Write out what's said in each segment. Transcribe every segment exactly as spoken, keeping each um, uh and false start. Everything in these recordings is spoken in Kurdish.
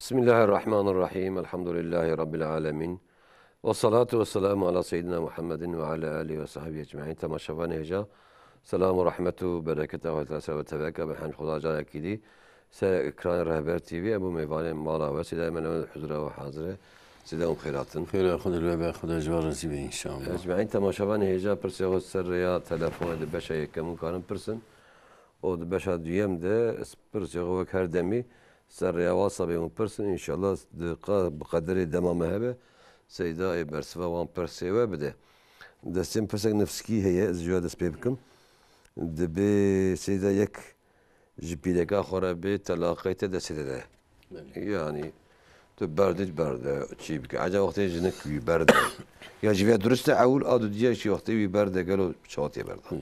Bismillahirrahmanirrahim. Elhamdülillahi Rabbil alemin. Ve salatu ve selamu ala seyyidina Muhammedin ve ala alihi ve sahbihi ecmaîn. Temaşevanê hêja, selam û rahmet û bereketa Xwedê ser ve teveka be hemd Xuda carekî dî. Ser ekranê Rehber T V, em bû mêvanê mala we, sêda me huzura we hazir e. Sêda em xêr hatin. Xêra Xwedê li we be, Xwedê ji we razî be înşallah. Ecmaîn temaşevanê hêja pirsê xwe ser rêya telefonê di beşa yekem hûn karin pirsin. Û di beşa duyem de pirsê xwe wek her demî ser rêya WhatsAppê hûn pirsin. Înşallah di qa-, bi qederê dema me hebe, Seyda ê bersiva wan pirsê we bide. Destê min pirsek nifskî heye, ez ji we dest pê bikim. Dibê Seyda yek ji pîreka xwe re bê telaqê te destê te de. Belê. Yani tu berdî berde çî bike. Ece wextê jinik wî berde. Ya ji vê durist e ewil a dudiya jî wextê wî berde gelo çawa tê berda. Hı hı.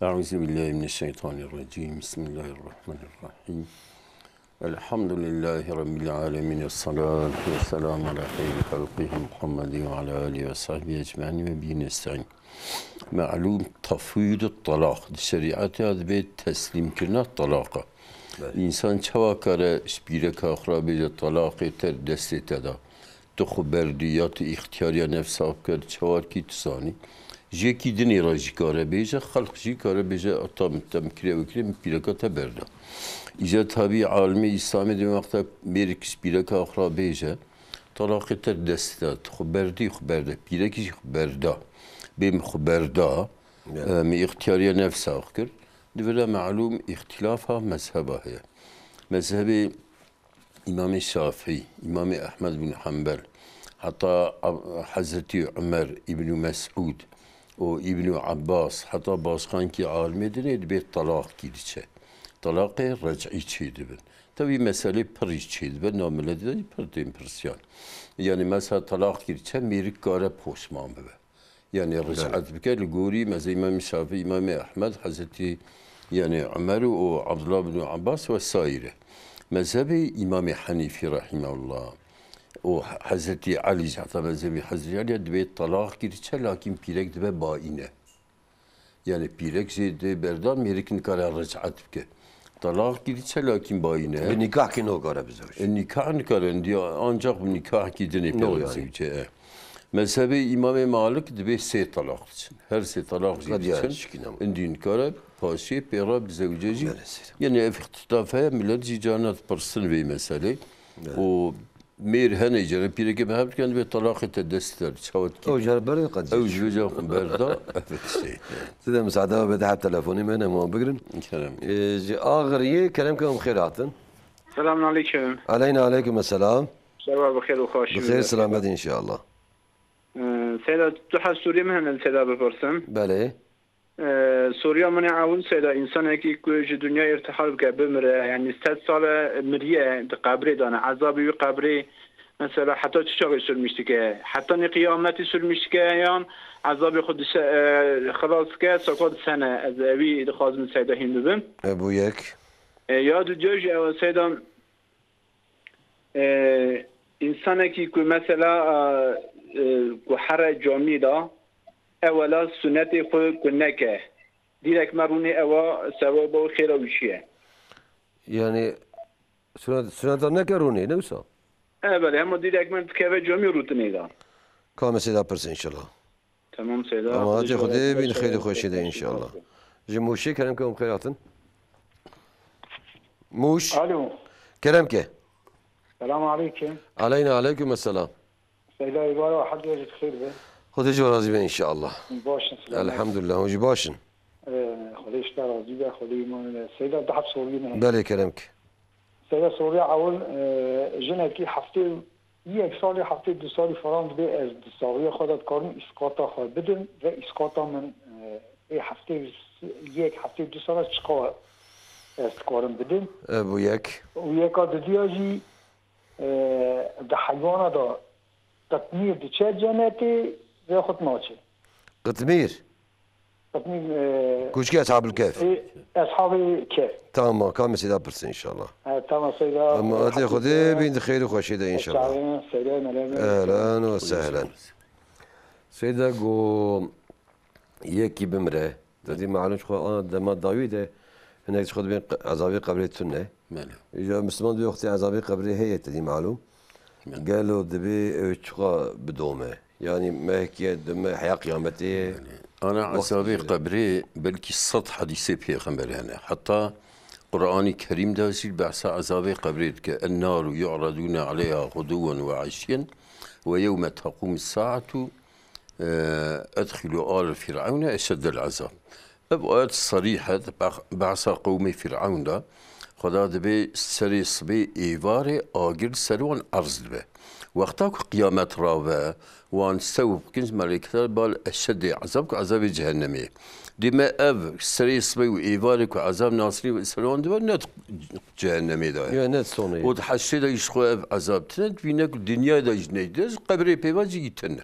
Eûzubillahimineşşeytanirracîm. Bismillahirrahmanirrahîm. Elhamdülillahi Rabbil alemin. Esselatu vesselamu ala hayri halqihi Muhammedin ve ala alihi ve sahbihi ecmaîn ve bihi nestaîn. Me'lûm tefwîdut talaq. Di şerîetê ya dibê teslîmkirina talaqa. Belê. Însan çawa kare ji pîreka xwe re bêje talaqê te destê te da? Tu xwe berdî ya tu îxtiyariya nefsa xwe kir, çawarkî tu zanî? Ji yekî dinê re jî kare bêje, xelq jî kare bêje, ata min te min kiriye wekirê min pîreka te berda. Îca tabî alimê Îslamê di wexta mêrik ji pîreka xwe re bêje, talaqê te dest da, tu xwe berdî, xwe berde, pîrekî jî xwe berda. Bê min xwe berda, Ya. e, min îxtiyariya nefsa xwe kir. Di vira melûm îxtîlafa mezheba heye. Mezhebê Îmamê Şafî, Îmamê Ehmed bin Hanbel, heta Ab-, Hezretî Umer, Îbnû Mesûd û Îbnû Abbas, heta başqankî alimê dinê dibê talaq kî diçe. Talaqê rec'î çêdibin. Tevî meselê pirî çêdibe, na miletê de pir tên pirsiyan. Yani mesela talaq kî diçe mêrik kare poşman bibe. Yani Belê. ric'et bike li gorî mezhebê Îmamê Şafî, Îmamê Ehmed, Hezretî yani Umer û Abdullah bin Abbas ve saire. Mezhebê Îmamê Henîfî rahimehullah û Hezretî Elî, heta mezhebê Hezretî Elî dibê talaq kî diçe, lakin pîrek dibe baîne. Yani pîrek jê dê berda, mêrik nikare ric'et bike. Talaq kî diçe, lakin baîne. Bi nikah kî nokare bizewc. E, nikah nikare, indi ancak bi nikah kî dinê No pê yani. bizewce, e. Mezhebê Îmamê Malik dibê sê talaq diçin. Her sê talaq jî Qediya diçin. şikîne. Indi nikare paşê pê re bizewce jî. Belê seyda. Yani ev îxtîlaf heye, millet jî carna dipirsin vê meselê. Belê. Û mêr hene, cara pîrekê bi hev dikin, dibê talaqê te dest der, çawa dikî? Ew ji her berê qedî. Ew ji vê ca xwe berda, evet, şey. Seyda, misaade be, de her telefonê me ne, ma bigrin. Kerem. Ee, ji Agiriyê, kerem ke em xêr hatin. Selamun aleyküm. Aleyna aleyküm esselam. Şeva bi xêr û xweşî Bi xêr be. selamet inşallah. Ee, Seyda, tu hez Sûriyê min hene Seyda bipirsin. Belê. Ee, Sûriya min ê ewil Seyda, însanekî ku ji dinyayê îrtihal bike, bimire, yanî sed sal e miriye, di qebrê de ne, ezabê wî qebrê, mesela heta çi çaxê sürmüş dike? Heta nê qiyametî sürmüş dike yan ezabê xwe dise, e, xilas dike, saka disene? Ez ewî dixwazim Seyda hîn bibim. E, bû yek. E, ya dudiya jî ew Seyda, e, însanekî ku mesela, e, e, ku here camî de, ewela sunetê xwe ku neke, dîrek me rûnê ewa sewaba û xêra wî çi ye? Yani sunet, suneta neke rûnê, ne wisa? E, belê, hema dîrek me dikeve camî rûtinê de. Ka me Seyda pirse inşallah. Tamam Seyda. Ama Xwedê hacê ji we Xwedê razî bin be. xêr û xweşî de inşallah. Ji Mûşê kerem ke em xêr hatin. Mûş. Alo. Kerem ke. Selamun aleyküm. Aleyna aleyküm esselam. Seyda, îbara hecê ji xêr be. Xwedê ji we razî be inşallah. Baş in, selamet. Elhamdulillah, hûn jî baş in. Ee, Xwedê ji te razî be, Xwedê îman be. Seyda, dehf soriyê min hene. Belê, kerem ke. Seyda, soriya ewil, e, jinekî heftê yek salî, heftê du salî falan dibê, ez di saxiya xwe de dikarim îsqata xwe bidim ve îsqata min, e, ê heftê yek, heftê du sala çiqa ez dikarim bidim. E, bû yek. Û yeka didiya jî, e, di heywana de qitmîr diçe cenetê ve xwe naçe. Qitmîr? Qitmîr, e, Kûçikê Eshabul Kehf. E, Eshabê Kehf. Tamam, ka me Seyda pirse inşallah. Ha, tamam, Seyda. Ama hadi Xwedê bin di xêr û xweşî de inşallah. Sağ olun, Seyda, melek. Ehlen ve sehlen. Seyda go yekî bimre. Dedî malum xwe ana dema dawî de hinek ji xwe dibên qe-, ezabê qebrê tune. Belê. Îja Misliman di wextê ezabê qebrê heye, te dî malûm. Belê. Gelo divê ew çiqa bidome? Yanî mehekê dime heya qiyametê ye? Ana Wextê ezabê ye. Qebrê belkî sed hedîsê pêxemberê hene. Heta Qur'anî Kerîm de jî behsa ezabê qebrê dike. En naru yu'radûne aleyha xuduwen ve eşyen ve yewme teqûmu saetu, e, edxilû ale fir'ewne eşeddel ezab. Ev ayet serîh e, di beh-, behsa qewmê Fir'ewn de. Xweda dibê serê sibê êvarê agir li ser wan erz dibe. Wexta ku qiyamet rave, wan sew bikin, melêkete bal eşedê ezab ku ezabê cehennemê. Dê me ev serê sibê û êvarê ku ezab nasirî ser wan dibe, ne di cehennemê de ye. Ya ne sonê. Û di heşrê de jî ji xwe ev ezab tine, dibîne ku dinyayê de jî neyde, ji qebrê pê ve jî tine.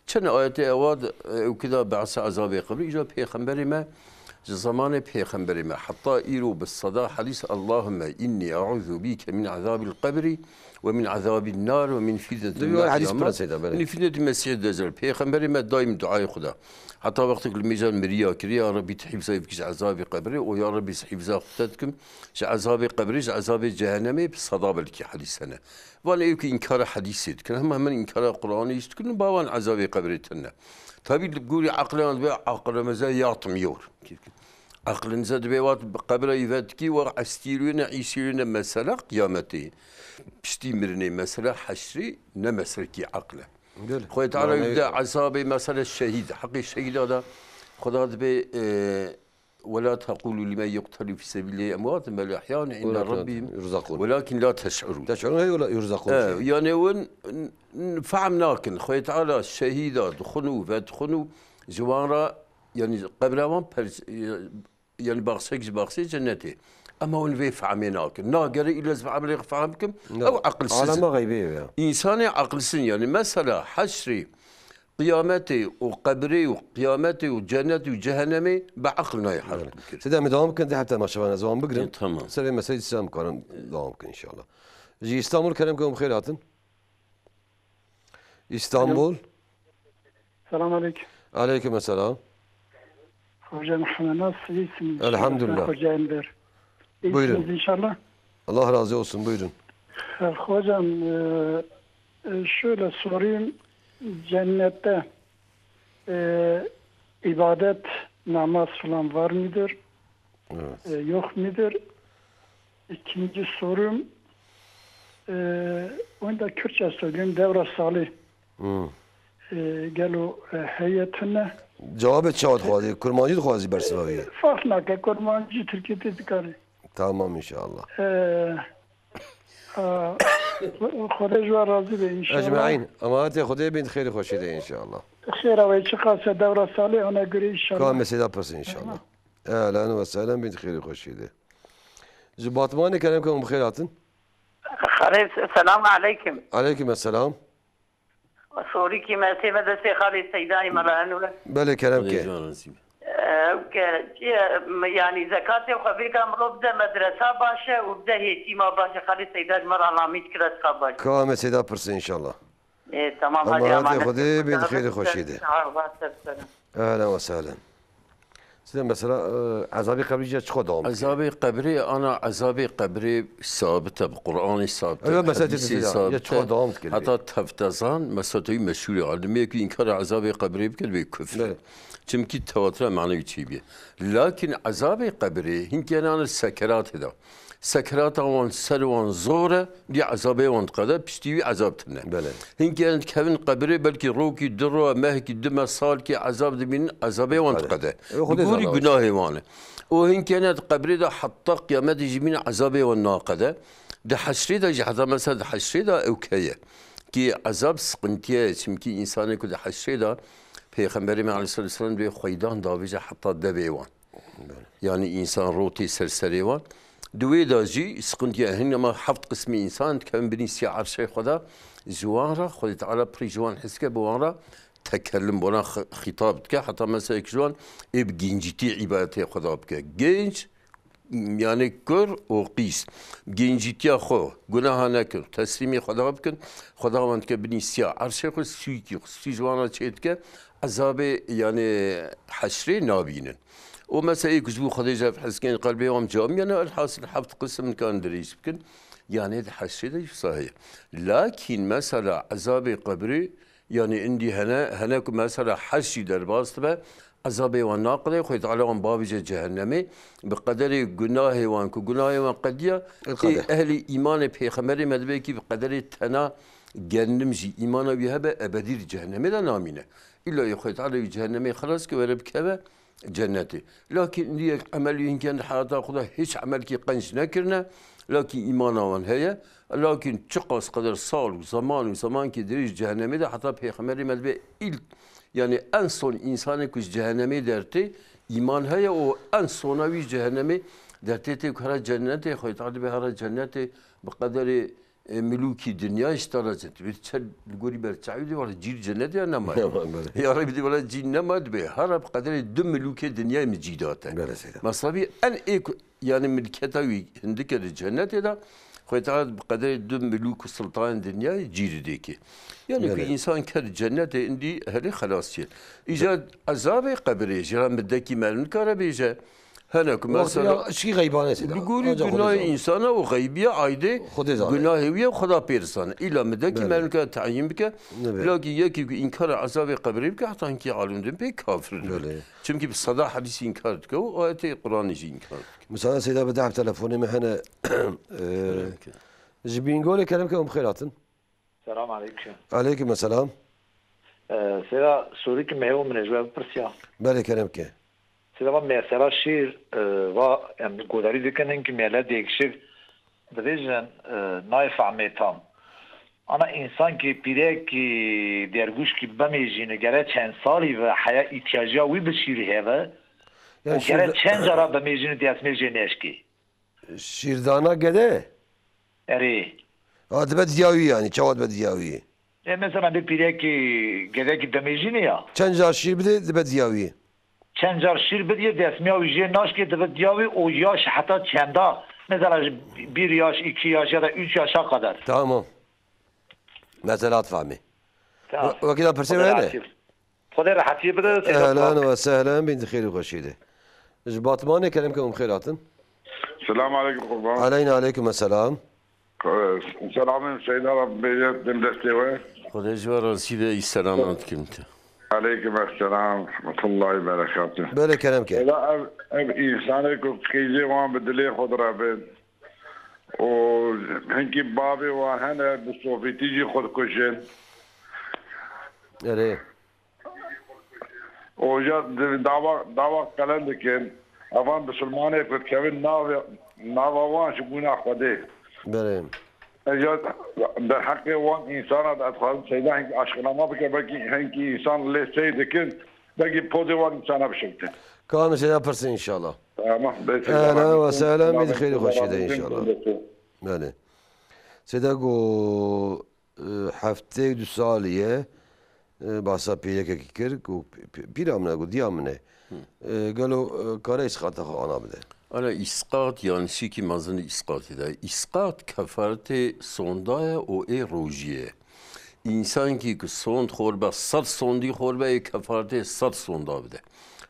Çend ayetê ewa di, ew kida behsa ezabê qebrî, îja pêxemberê me, ji zemanê pêxemberê me, heta îro bi seda hedîs, Allahümme inni e'uzu bike min azabil qebrî ve min azabil nar ve min fitnetil Di wî hedîs mahya pir seyda, belê. min fitnetil mesîhid deccal. Pêxemberê me daîm duayê xwe da. Heta wextek li mêjan miriya kiriye, ya Rebî tu hîfza bike ji ezabê qebrê û ya Rebî ez hîfza xwe te dikim ji ezabê qebrê, ji ezabê cehennemê, bi seda belkî hedîs hene. Van ê ku înkara hedîsê dikin, hema hemen înkara Qur'anê jî dikin û bawan ezabê qebrê tine. Tabî li gorî eqliyan dibe aqlimizde yatmıyor. Eqlinize dibe wat bi qebra î ve dikî, wa estîrûne, îsîrûne mesela qiyametê. Piştî mirinê mesela heşrî ne meselekî eqle. Gel. Xwedê Teala Manayê- evde ezabê mesela şehîd, heqê şehîda da Xweda dibe, e, ولا تقولوا لمن يقتل في سبيل الله أموات بل أحياء عند Welakin ربهم yurzakûn. ولكن لا تشعرون. Teş'urûn hey wela yurzakûn. Ee, yani o n- n- fehm nakin. Xwedê Teala şehîda dixwin û vedixwin û ji wan re, yani qebra wan pers- yani baxsek ji baxsê cennetê. Ama hûn vê fehmê nakin. Nagere île ez bi emelê xwe fehm bikim. Ne. Ew aqilsiz. Alema xeybê ya. Însanê aqilsiz yani. Mesela heşrê, qiyametê û qebrê û qiyametê û cennet û cehennemê bi aqil nayê herk bikir. Seyda, em devam bikin, di heta maşevan ez wan bigrim. E, tamam. Serê mesaj dîsa em karin devam bikin inşallah. Ji Îstanbul kerem ke em xêr hatin. Îstanbul. Selam aleyküm. Aleyküm selam. Hoca Muhammed, nasıl, iyisiniz? Elhamdülillah. Hoca Enver. Buyurun. İyisiniz inşallah. Allah razı olsun, buyurun. Hocam, e, e, şöyle sorayım. Cennette e, ibadet, namaz falan var mıdır? Evet. E, yok mudur? İkinci sorum, e, onu da Kürtçe söyleyeyim. Devra Salih. Hmm. E, gelo, e, heyetine. Cevabê çawa dixwazî? Kurmancî dixwazî bersiva wî? Fark nake, Kurmancî, Tirkî, Tirkî dikarî. Tamam inşallah. E, a, Xwedê ji we razî be inşallah. Ecmaîn. Emanetê Xwedê bin, xêr û xweşî de inşallah. Xêra we çiqas e, Devra Salih, ona göre inşallah. Ka mesêda pirsin inşallah. Ehlen ve sehlen bin, xêr û xweşî de. Ji Batmanê kerem ke hûn bi xêr hatin. Xalê, selamu aleykum. Aleyküm selam. Sorîkî me tê me destê xalê Seydayê me re hene. Belê kerem Xwedê ke. can razî be. Ew ke, çi ye, m-, yanî zekatê xwe vê ka mirov bide medresa baş e û bide hêtîma baş e. Xalê Seyda ji me re alamî dikir, ez ka baş. Ka mesêda pirsin inşallah. Ê, tamam, hadi Emanetê emanet. Xwedê bin, Xuda xêr û razî xweşî be. de. Sağ ol, va ser ser. Ehlen ve sehlen. Size mesela, e, ezabê qebrî ya çiqa devam dike? Ezabê qebrê, ana ezabê qebrê sabit e, bi Qur'anê sabit e, Evet, mesela hedîsê tefsir ya, sabit ya e. çiqa devam dike? Heta teftezan, mesela tevî meşhûr e. Alimê ku înkara ezabê qebrê bike, dibê kufr. Evet. Çimkî tewatira manevî çêbîye. Lakin ezabê qebrê hinkê nane sekeratê de. Sekerata wan ser wan zor e, dî ezabê wan diqede, piştî wî ezab tine. Belê. Hinkê dikevin qebrê, belkî rokî, du ro, mehkî, du meh, salkî ezab dibînin, ezabê wan Belê. diqede. Ew Xwedê Bi gorî zana. Gunahê wan e. Û hinkê ne di qebrê de heta qiyametê jî bînin ezabê wan naqede. Di heşrê de jî, heta mesela di heşrê de ew keye. Ki ezab sıkıntıya ye, çimkî însanê ku di heşrê de Pêxemberê me aleyhissalatu vesselam dibê xweydan davêje heta devê wan. Yani însan rotê ser serê wan. Di wê de jî sıkıntıya hin ama heft qismî însan dikevin binî siya erşê Xweda, ji wan re Xwedê Teala pirî ji wan hes dike, bi wan re tekellim, bi wan re xi-, xîtab dike. Heta mesela yek ji wan ê bi gêncîtî îbadetê Xweda bike. Genç, yani kur û qîz, gêncîtiya xwe, gunaha nekin, teslîmê Xweda bikin, Xweda wan dike binî siya erşê xwe, sûkî xwe, sû ji wan re çê dike, ezabê, yani heşrê nabînin. O mesela ê ku ji bo Xwedê ji hev hez dikin, qelbê wan camî, yanî elhasil heft qisim nikan dirêj bikin. Yanî di heşrê de jî wisa heye. Lakin mesela ezabê qebrê, yanî indî hene, hene ku mesela heşr jî derbas dibe, ezabê wan naqide, Xwedê Teala wan bavêje cehennemê, bi qederê gunahê wan ku gunahê wan qediya, ê Qede. Ehlê îmanê pêxemberê me dibe kî bi qederê tena gendim jî îmana wî hebe, ebedî di cehennemê de namîne. Îlla ê Xwedê Teala wî cehennemê xilas ke were bikeve cennetê. Lakin îndî yek emel wî hinken di heyata xwe de hiç emelkî qenc nekirine, lakin îmana wan heye. Lakin çiqas qeder sal û zeman û zemankî dirêj cehennemê de heta pêxemberê me dibe îlk, yanî en son însanê ku ji cehennemê dertê îman heye û en sona wî cehennemê dertê tê ku here cennetê, Xwedê Teala dibe here cennetê bi qederê e, milûkî dinyayê ji te re cî. Divê çend li gorî ber çavî dê wala cîr cennet ya nema. Nema, belê. Ya Rebî dê wala cî nema dibe. Hara bi qederê du milûkê dinyayê min cî date. Belê seyda. Mesabî en ê ku, yanî milketa wî hindike li cennetê de, Xwedê Teala bi qederê du milûk û sultanên dinyayê cî didê kê. Yanî ku Belê. Însan ker cennetê indî herê xelasiyê. Îca ezabê qebirê jî ra midekî merv nikare bêje. Hene ku Wextî mesela ya şî xeybane seyda. Li gorî Ancak Xwedê gunahê zana. Însana û xeybiya aydê Xwedê zane. Gunahê wî ye û Xweda pê dizane. Îla midekî Belê. Merv nikare teyîn bike. Nebe. Bila ki yekî ku înkara ezabê qebrê bike heta hinkî alim din pê kafir dibe. Belê. Çimkî bi seda hedîsî înkar dike û ayetê Quranê jî înkar dike. Misale seyda bi deh telefonê me hene. Ee, Belê. Ji Bîngolê kerem ke em xêr hatin. Selam aleyküm. Aleyküm selam. Ee, Seyda, sorî ki me hew min ji we bipirsiya. Belê kerem ke. Seyda, va mesela şîr, e, va em godarî dikin hin ki mele dêkşik dibêjin, e, nayê fehmê tam. Ana însan ki pîrekî dergûş ki bemêjîne gere çend salî ve heya îtiyaciya wî bi şîrî heve Ya û gere şîr- çend cara bemêjîne destmêjê neşkî. Şîrdana gede? Erê. Ha, dibe diya wî yanî, çawa dibe diya wî? E, mesela bir pîrekî gedekî demêjînê ya. Çend car şîr bide, dibe diya wî. Çend car şîr bidî, destmiya wî jê naşkê dibe diya wî û yaş heta çenda. Mesela ji bir yaş, iki yaş ya da üç yaşa kadar. Tamam. Mesela difahmî. Tamam. Wekî da pirsê Xwedê were? Razî. Xwedê rehetiyê bide, Seyda Ehlen Burak. Ve sehlen, bin di xêr û xweşî de. Ji Batmanê kerem ke hûn xêr hatin. Selam aleyküm kurban. Aleyna aleyküm selam. Selamın Seyda Rabbi bêje dem destê we. Xwedê ji we razî be, î selaman dikim te. Aleyküm esselam, rahmetullahi berekatuh. Belê kerem ke. Seyda ev, ev insanê ku qîzê wan bi dilê xwe direvin û hinkî bavê wan hene bi sofîtî jî xwe dikujin. Erê. Oja di-, dava, dava qelen dikin. Evan bisilmanê ku dikevin navê, nava wan ji bûna Xwedê. Belê. Eja derheqê wan însana de ez dixwazim Seyda hinkî aşqinama bike, belkî hinkî însan lê sey dikin, belkî pozê wan însana bişivitin. Ka em Seyda pirsin înşallah. Tamam, belê Seyda. Ehlen ve sehlen, bî di xêr û xweşî de înşallah. Belê. Seyda got, e, heftê û du salî ye, e, bahsa pîrekekî kir, ku pî-, pî-, pîra min e, ku diya min e. Hı. E, gelo, e, kare îsqata xwe ana bide? Ana îsqat, yanlişîkî mezin îsqatê de. Îsqat kefaretê sonda ye û ê rojiyê ye. Însankî ku sond xor be, sed sondî xor be, ê kefaretê sed sonda bide.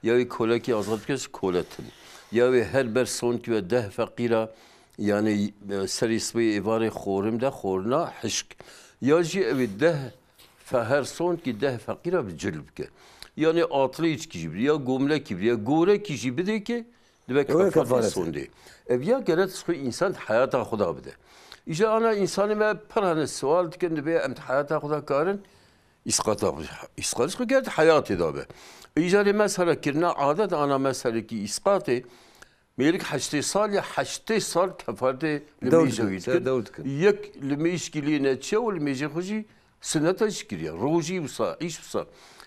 Ya wê kolekî azad bike ji koletin. Ya wê her ber sondkî ve deh feqîra Yanî, e, serê sibê êvarê xorim de xorina hişk. Ya jî ew ê deh fe-, her sondkî deh feqîra bi cil bike. Yanî atlêçkî jî bide, ya gomlekî bide, ya gorekî jî bidê ke dibe Ew ê kefaretê kefaret e. Sondê. Ev ya gere xwe însan di heyata xwe de bide. Îja ana însanê me pir hene siwal dikin, dibê em di heyata xwe de karin îsqata xwe, îsqatê xwe ger di heyatê de be. Îja lê mesela kirina adet ana meselekî îsqatê, Mêrik heştê sal ya heştê sal kefaretê Dewr limêja dikin, wî te dikin. Dewr dikin. Yek limêjkî lê neçiya û limêjê xwe jî sineta jî kiriye. Rojî wisa, îş wisa.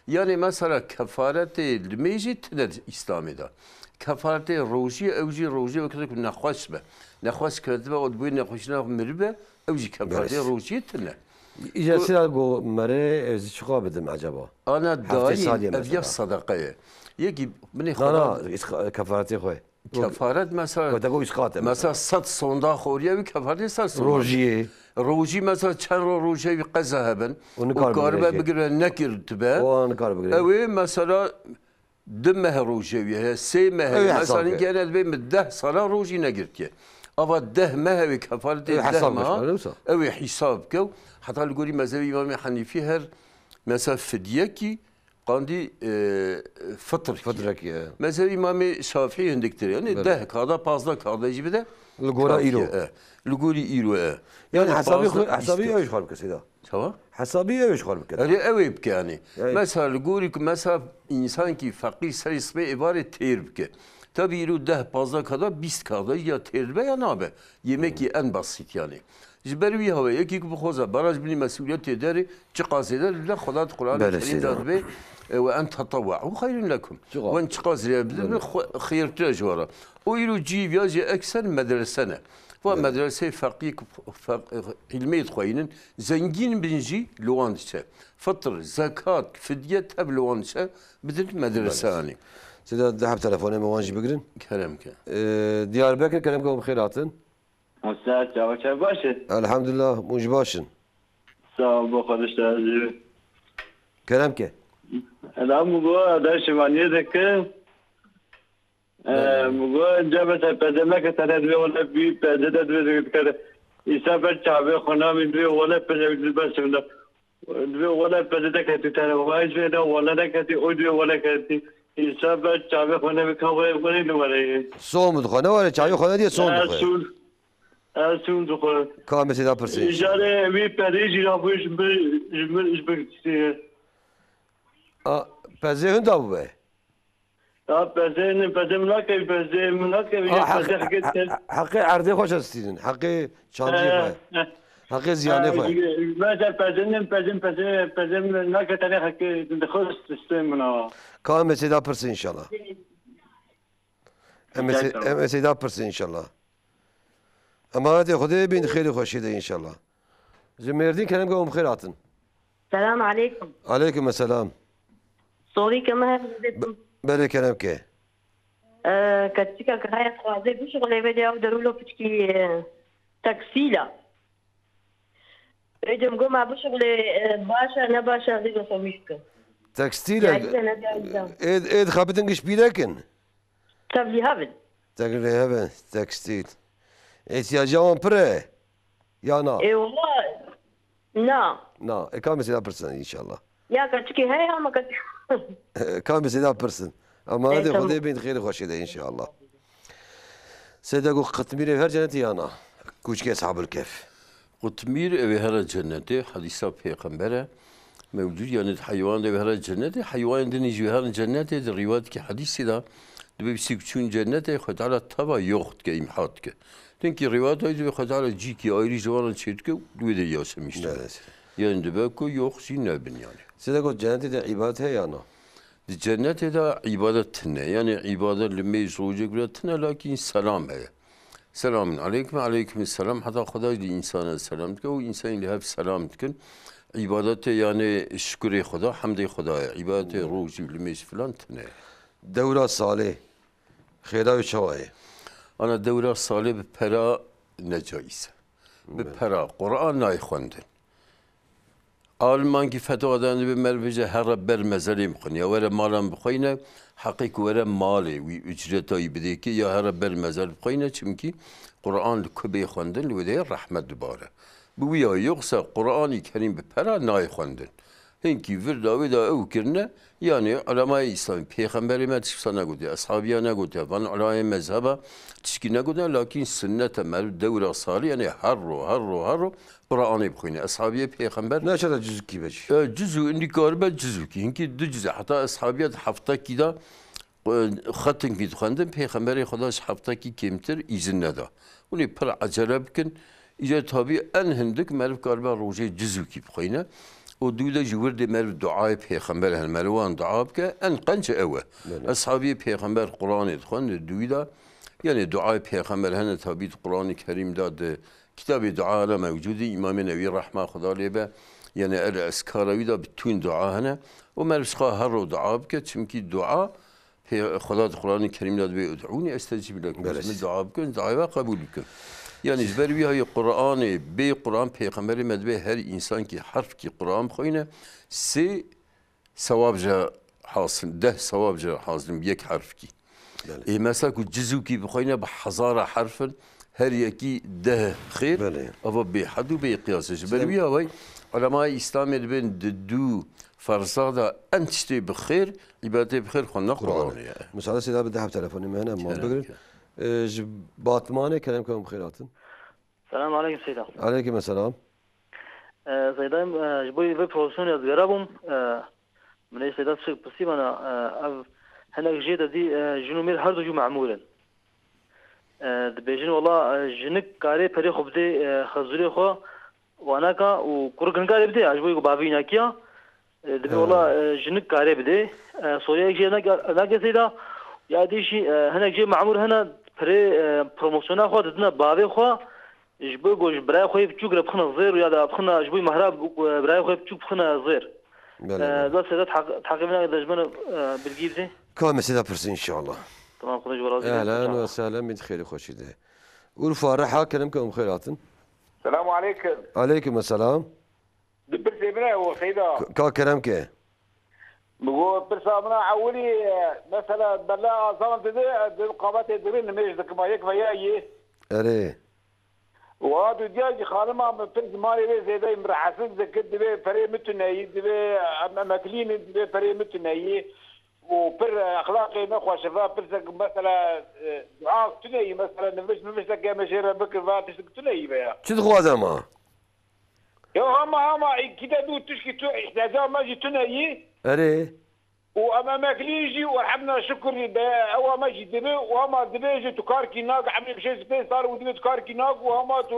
Yanê mesela kefaretê limêjê tine di Îslamê de. Kefaretê rojî, ew jî rojê wekî ku nexweş be. Nexweş ketibe û di bo nexweşîna xwe miribe, ew jî kefaretê Belê. Rojiyê tine. Îja sira go mere ez çiqa bidim acaba? Ana Heftê dayî, sal ye ev ya mesela. Sedeqe ye. Yekî binê Na, na, Xweda îsqa-, kefaretê xwe. Kefaret mesela, Wate go îsqat e mesela mesela. Sed sonda xoriye wî kefaretê sed sonda. Rojiyê. Rojî mesela çend ro rojê wî qeza hebin. O nikar û karibe bigire jê. Bigire nekir dibe. O nikar bigire. Ew ê mesela Du meh rojê wî heye, sê meh Ew heye. Mesela hesab ke. Hinkî hene dibê min deh sala rojî negirtiye. Ava deh meh ew ê kefaretê Ew deh hesab meha, bike, wisa. Ew ê hîsab bike. Heta li gorî mezhebê Îmamê Henîfî her mesela fidyekî qandî, e, fitr kî. Fitrekî, e. Mezhebê Îmamê Şafî hindik tir. Yani Belê. Deh kada, pazdeh kada jî bide. Li gora Kafiye, îro. E. Li gorî îro, e. Yani Yani hesabî pazdeh xwe, hesabî îşte. Ew jî xwe bike seyda. Çawa? Hesabî ew jî xwe bike. Erê ew ê bike yani. Yani Mesela li gorî ku mesela însankî feqîr serê sibê êvarê têr bike. Tabî îro deh pazdeh kada, bîst kada ya têr dibe ya nabe. Yemekî en basît yani. Ji ber wî hawê yekî ku bixwaze baraj binî mesûliyetê derê çiqas zêde li Xweda di Qur'anê Belê Kerîm de seyda. Dibe, e, "Ve en tetewwe'u hayrun lekum." Çiqas. Wen çiqas zêde bidin Belê. Xwe-, xêrtir e ji we re. O îro cî viya jî ekser medrese ne. Va Belê. Medreseyê feqî, feq-, îlmê dixweynin, zengîn bin jî li wan diçe. Fitr, zekat, fidye tev li wan diçe, bidin medrese Belê. Anî. Seyda, di heb telefonê me wan jî bigirin. Kerem ke. Ee, Diyarbekir, kerem ke, bi xêr hatin. Hosea, çawa çav baş e? Elhamdulillah, hûn jî baş in. Sağ ol, bu kardeşler. Kerem ke. Elham bu, da şivaniyê de ki, Belê. Mugo, cebe te peze neke, te ne divê wele bî, peze de divê dikare. Îsa ber çavê xwe namî divê wele peze divê bes wele. Divê wele peze de ketî, te ne vay divê de wele de ketî, o divê wele ketî. Îsa ber çavê xwe nebî, ka wele wele li wele ye. Som dixwe, ne were çavê xwe nediye, som dixwe. Sun, sun dixwe. Ka mesêda pirsê. Îjarê wî pezê jî rabû ji min, ji min, ji min. A, pezê hinda bûbe. Ya pezê ne, pezê min nakevî, pezê min nakevî, A, ya heq-, pezê heke he-, te- he-, heqê erdê xwe çestînin, heqê çandiyê He, xwe, he. Heqê ziyanê He, xwe. Mesela pezê ne, pezê, pezê, pezê min nake tenê heke dixwe sistem min a. Ka em ê seyda pirsin inşallah. Em ê sey-, Gerçekten. Em ê seyda pirsin inşallah. Emanetê Xwedê bin, xêr û xweşî de inşallah. Ji Mêrdîn kerem ke hûn bi xêr hatin. Selam aleykum. Aleykum selam. Sorî ke me hevdî Be-, belê kerem ke. Ee, keçika ke heye dixwaze bişuxulê vê de ew derulo piçkî, e, tekstîl a. Ê cem goma bişuxulê, e, baş e, ne baş e, zî xwe wî bikin. Tekstîl e. Caiz e, ne caiz e. Ê, ê dixebitin giş pîrekin. Tevlî hevin. Tevlî hevin, tekstîl. Îhtiyacê wan pir e, ya na? Ê, wala, na. Na. Ê, ka em ê seyda pirsin inşallah. Ya, keçikê heye ama keçik- Ka em ê seyda pirsin. Ama Ê, hadi tamam. Xwedê bin xêr xweşê de inşallah. Seyda got, Qitmîrê her cenetê ya na? Kûçikê Eshabul Kehf. Qutmîr ew ê here cennetê, hedîsa pêxembere mewcûd, yanî heywan de ew ê here cennetê, heywanên din jî wê herin cennetê, di rîwayetekî hedîsê de dibê piştî ku çûn cennetê, Xwedê Teala teva yox dike, îmha dike. Dinkî rîwayeta wî dibê Xwedê Teala cîkî ayrî ji wan re çêdike û di wê de yaşemîş dike. Evet. Yanî dibe ku yox jî nebin yanî. Seyda got, cennetê de îbadet heye ya na? Di cennetê de îbadet tune. Yanî îbadet li mêj rojê gure tune, lakîn selam heye. Selamun aleykum, aleykum selam. Heta Xweda jî li însana selam dike û însanî li hev selam dikin. Îbadetê, yanî şukurê Xweda, hemdê Xweda ye. Îbadetê rojî û limêj filan tune ye. Dewra salê, xêra wê çawa ye? Ana, dewra salê bi pera necaiz e. Bi Evet. pera Quran nayê xwendin. Alimankî fetwa dan dibe meriv bêje here ber mezelê bixwin ya were malan bixweyne, heqê ku were malê wî ucreta wî bidê kê ya here ber mezel bixweyne, çimkî Quran li ku bê xwendin li wê de rehmet dibare. Bi wî ya yoxsa Quranî Kerîm bi pera nayê xwendin. Hinkî vir dawê da ew kirine, yanî ulemayê Îslamî pêxemberê me tişt wisa negotiye, eshabiya negotiye, van ulemayê mezheba tişkî negotiye, lakîn sunnet e meriv dewra salî, yanî her ro, her ro, her ro Quranê bixwîne. Eshabiyê pêxember Ne çata cizkî be jî? E, cizû, indî karibe cizûkî. Hinkî du cizê. Heta eshabiya di heftekî de, e, xetinkî dixwendin, pêxemberê Xweda ji heftekî kêmtir îzin neda. Hûn ê pir ecele bikin. Îca tabî en hindik meriv karibe rojê cizûkî bixwîne. Û dû de jî wirdê meriv duayê pêxember hene. Meriv wan dua bike, en qenc ew e. Belê. Eshabiyê pêxember Quranê dixwendin, dû de, yanî duayê pêxember hene tabî di Quranê Kerîm de di Kitabê dua re mewcûd e, Îmamê Newî rehma Xuda lê be, yanî El Eskara wî de bi tûn dua hene. Û meriv ji xwe her ro dua bike, çimkî dua pê-, Xuda di Quranê Kerîm de dibê, "Ud'ûnî estecîb lekum." Belê. Ji min dua bikin, duayê we qebûl bikim. Yanî ji ber wî hayê Quranê, bê Quran pêxemberê me dibê her însankî herfkî Quran bixwîne, sê sewab ji hasil, deh sewab jê re hasil in bi yek herfkî. Belê. Ê mesela ku cizûkî bixweyne bi hezara herf in, her yekî deh xêr, Belê. eva bêhed û bêqiyas e. Ji ber Seyda wî awayî ulemaya Îslamê dibên di du ferza de en tiştê bi xêr, îbadetê bi xêr xwendina Qur'anê. Qur'anê ye. Misale Seyda bi deh telefonê me hene, ma Kerem bigirin. Ke. Ee, ji Batmanê kerem ke bi xêr hatin. Selam aleykum Seyda. Aleykum selam. Ee, Seyda, e, ji bo vê profesyonê ez digera bûm. Ee, min ê Seyda tiştek pirsî bana, e, ev hinek jê de dî, e, jin û mêr her du jî memûr in. E, dibêjin wela, e, jinik karê perê xwe bidê, e, xezûrê xwe, waneka û kurik nikarê bidê, ya ji bo ku bavê wî nekiya. E, dibê He. wela, e, jinik karê bidê. E, soriyek jê nake, nake Seyda. Ya dî jî, e, hinek jê memûr hene, pirê, e, promosyona xwe didine bavê xwe, ji bo ku ji birayê xwe yê biçûk re bixine zêr û ya da bixine ji bo mehra, e, birayê xwe yê biçûk bixine zêr. Belê, E, belê. da Seyda teq-, teqîbina de ji min, e, bilgî bidê. Ka me Seyda pirsî inşallah. Tamam, Xwedê ji we razî be. Ehlen ve sehlen, min xêrî xweşî de. Urfa Reha, kerem ke em xêr hatin. Selamu aleykum. Aleykum selam. Di pirsê min e o Seyda. Ka kerem ke. Min got pirsa min a ewilî, e, mesela bela azan dide, e, di qametê dibê nimêj dikim, a yek veya yê. Erê. Û a dudya jî xanima min pir zimanê wê zêde min rehetsiz dikir, dibê perê min tuneyî, dibê em emeklî ne, dibê perê min tuneyî. Û pir exlaqê me xweş e, va pirsek mesela, e, dua tuneyî, mesela niviş, niviştek em ê jê re bikir, va tiştek tuneyî veya. Çi dixwaze ma? Ya hema, hema, îkî de dû tişkî tu, îhtiyacê me jî tune yî. Erê. Û em emeklî jî, û elhamdülillah şukur be, ew me jî dibe, û hema dibêje tu karkî nak, emrê bi şêst pênc sal û dibe tu karkî nak, û hema tu,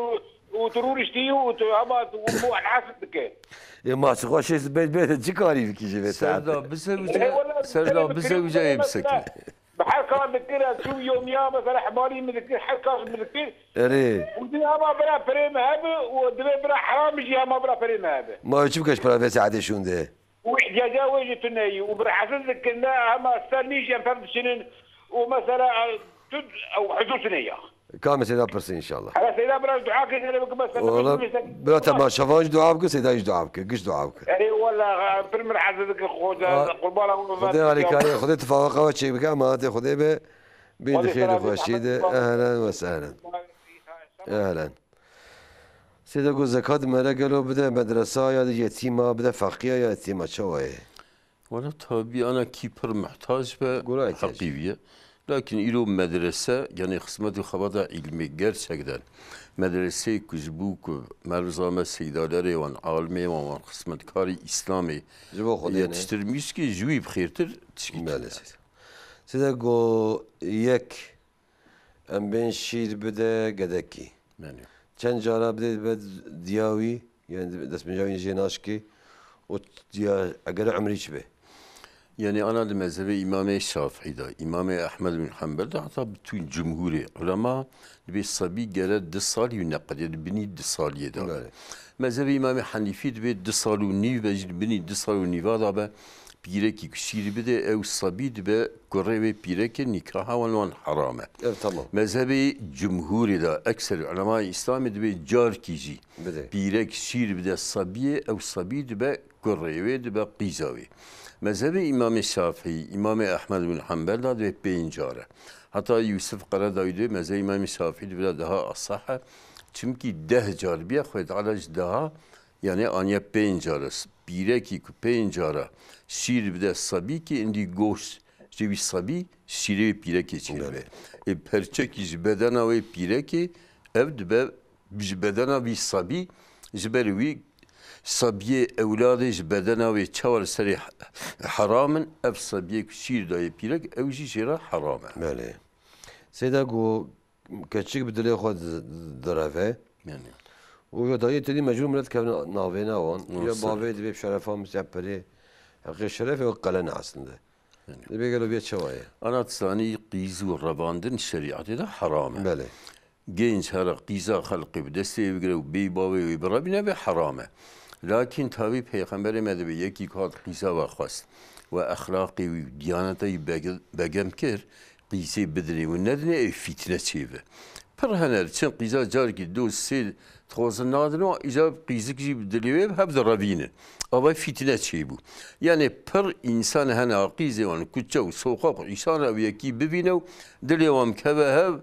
û tu rûniştî, û tu hema tu, û bu elhasıl dike. Ê ma çi xwe şêst pênc bê de çi karî bikî ji vê Serda, saetê? Bize Ê, wele, Serda, bize bize wî cayê mesela, bisekî. Bi her kar dikir, ez çû yomiya, mesela, hemalî min dikir, her kar min dikir. Erê. Û dibê hema bira pirê min hebe, û dibê bira heram jî hema bira pirê min hebe. Ma çi bike ji pira vê saetê şûnde? Û ihtiyaca wê jî tune yî. Û bi rehetsiz dikin, ne hema ser nî jî em tev diçinin. Û mesela, e, tu, ew huzur tune ya. Ka me Seyda pirsin inşallah. Hele Seyda biraz dua ke, hele bike mesela. Wala, bira temaşevan jî dua bike, Seyda jî dua bike, giş dua bike. Erê wala, e, pir min rehetsiz dikin, xoca, A, qurbana Xwedê alîkariyê, Xwedê tifaqa we çêk bike, emanetê Xwedê be. Bin di xêr û xweşî de. Ehlen ve sehlen. Ehlen. Seyda got, zekat mere gelo bide medresa ya yetîma, bide feqîya ya yetîma, çawa ye? Wala tabî ana kî pir muhtac be, Gora ihtiyac. Heqî viye. Lakin îro medrese, yani xizmet û xebata îlmê gerçekten medreseyê ku ji bo ku merv zame seydalerê wan, alimê wan, wan xizmetkarê Îslamê Ji bo Xwedê ne. yetiştirmîşkê ji wî bi xêrtir tişkî Belê, tune. Seyda. Seyda got, yek Em bên şîr bide gedekî. Belê. Çend cara bide be diya wî, yani destmêja wî jê naşkê û diya eger umrî çi be? Yani ana di mezhebê Îmamê Şafî de, Îmamê Ehmed bin Hanbel de, heta bütün cumhurê ulema dibê sebî gere du salî û neqedê, di binî du saliyê de be. Belê. Mezhebê Îmamê Henîfî dibê du sal û nîv be, jî di binî du sal û nîva de be, pîrekî ku şîr bide, ew sebî dibe kurê wê pîrekê, nîkaha wan wan heram e. Ev tamam. Mezhebê cumhurê de ekser ulemayê Îslamê dibê carkî jî Bide. pîrek şîr bide sebiyê, ew sebî dibe kurê wê, dibe qîza wê. Mezhebê Îmamê Şafî, Îmamê Ehmed bin Hanbel de dibê pênc care. Heta Yûsif Qeredawî dibê mezhebê Îmamê Şafî dibire daha asah e. Çimkî deh car biye, Xwedê Teala ji daha Yani aniye pênc cara, pîrekî ku pênc cara şîr bide sebîkê, indî goşt ji wî sebî şîrê wê pîrekê çêdibe. Belê. Ê perçekî ji bedena wê pîrekê, ev dibe ji bedena wî sebî, ji ber wî sebiyê ewladê ji bedena wê çawa li serê he-, heram in, ev sebiyê ku şîr dayê pîrek, ew jî jê re heram e. Belê. Seyda ku keçik bi dilê xwe di-, direve. Yani. Û ya dayê tedî mecbûr milet kevin navêna wan. Û Ya ser. bavê dibê şerefa misya perê. Heqê şerefê wek qelen aslinde. Yani. Dibê gelo bê çawa ye? Ana tu zanî qîz û revandin şerîetê de heram e. Belê. Genç here qîza xelqê bi destê bigire û bê bavê wê birevîne vê heram e. Lakin tabî Peyxemberê me dibê yekî ku hat qîza we xwest we exlaqê wî û diyaneta wî bege-, begem kir, qîzê bidinê û nedinê, ew fîtne çêbe. Pir hene, çend qîza carekî du sê Dixwazin nadin û îcar qîzik jî bi dilê wê bi hev direvînin. Ava fîtne çêbû. Yanê pir însan hene aqîzê wan kuçe û soqaq û îsan re ew yekî bivîne û dilê wan bikeve hev,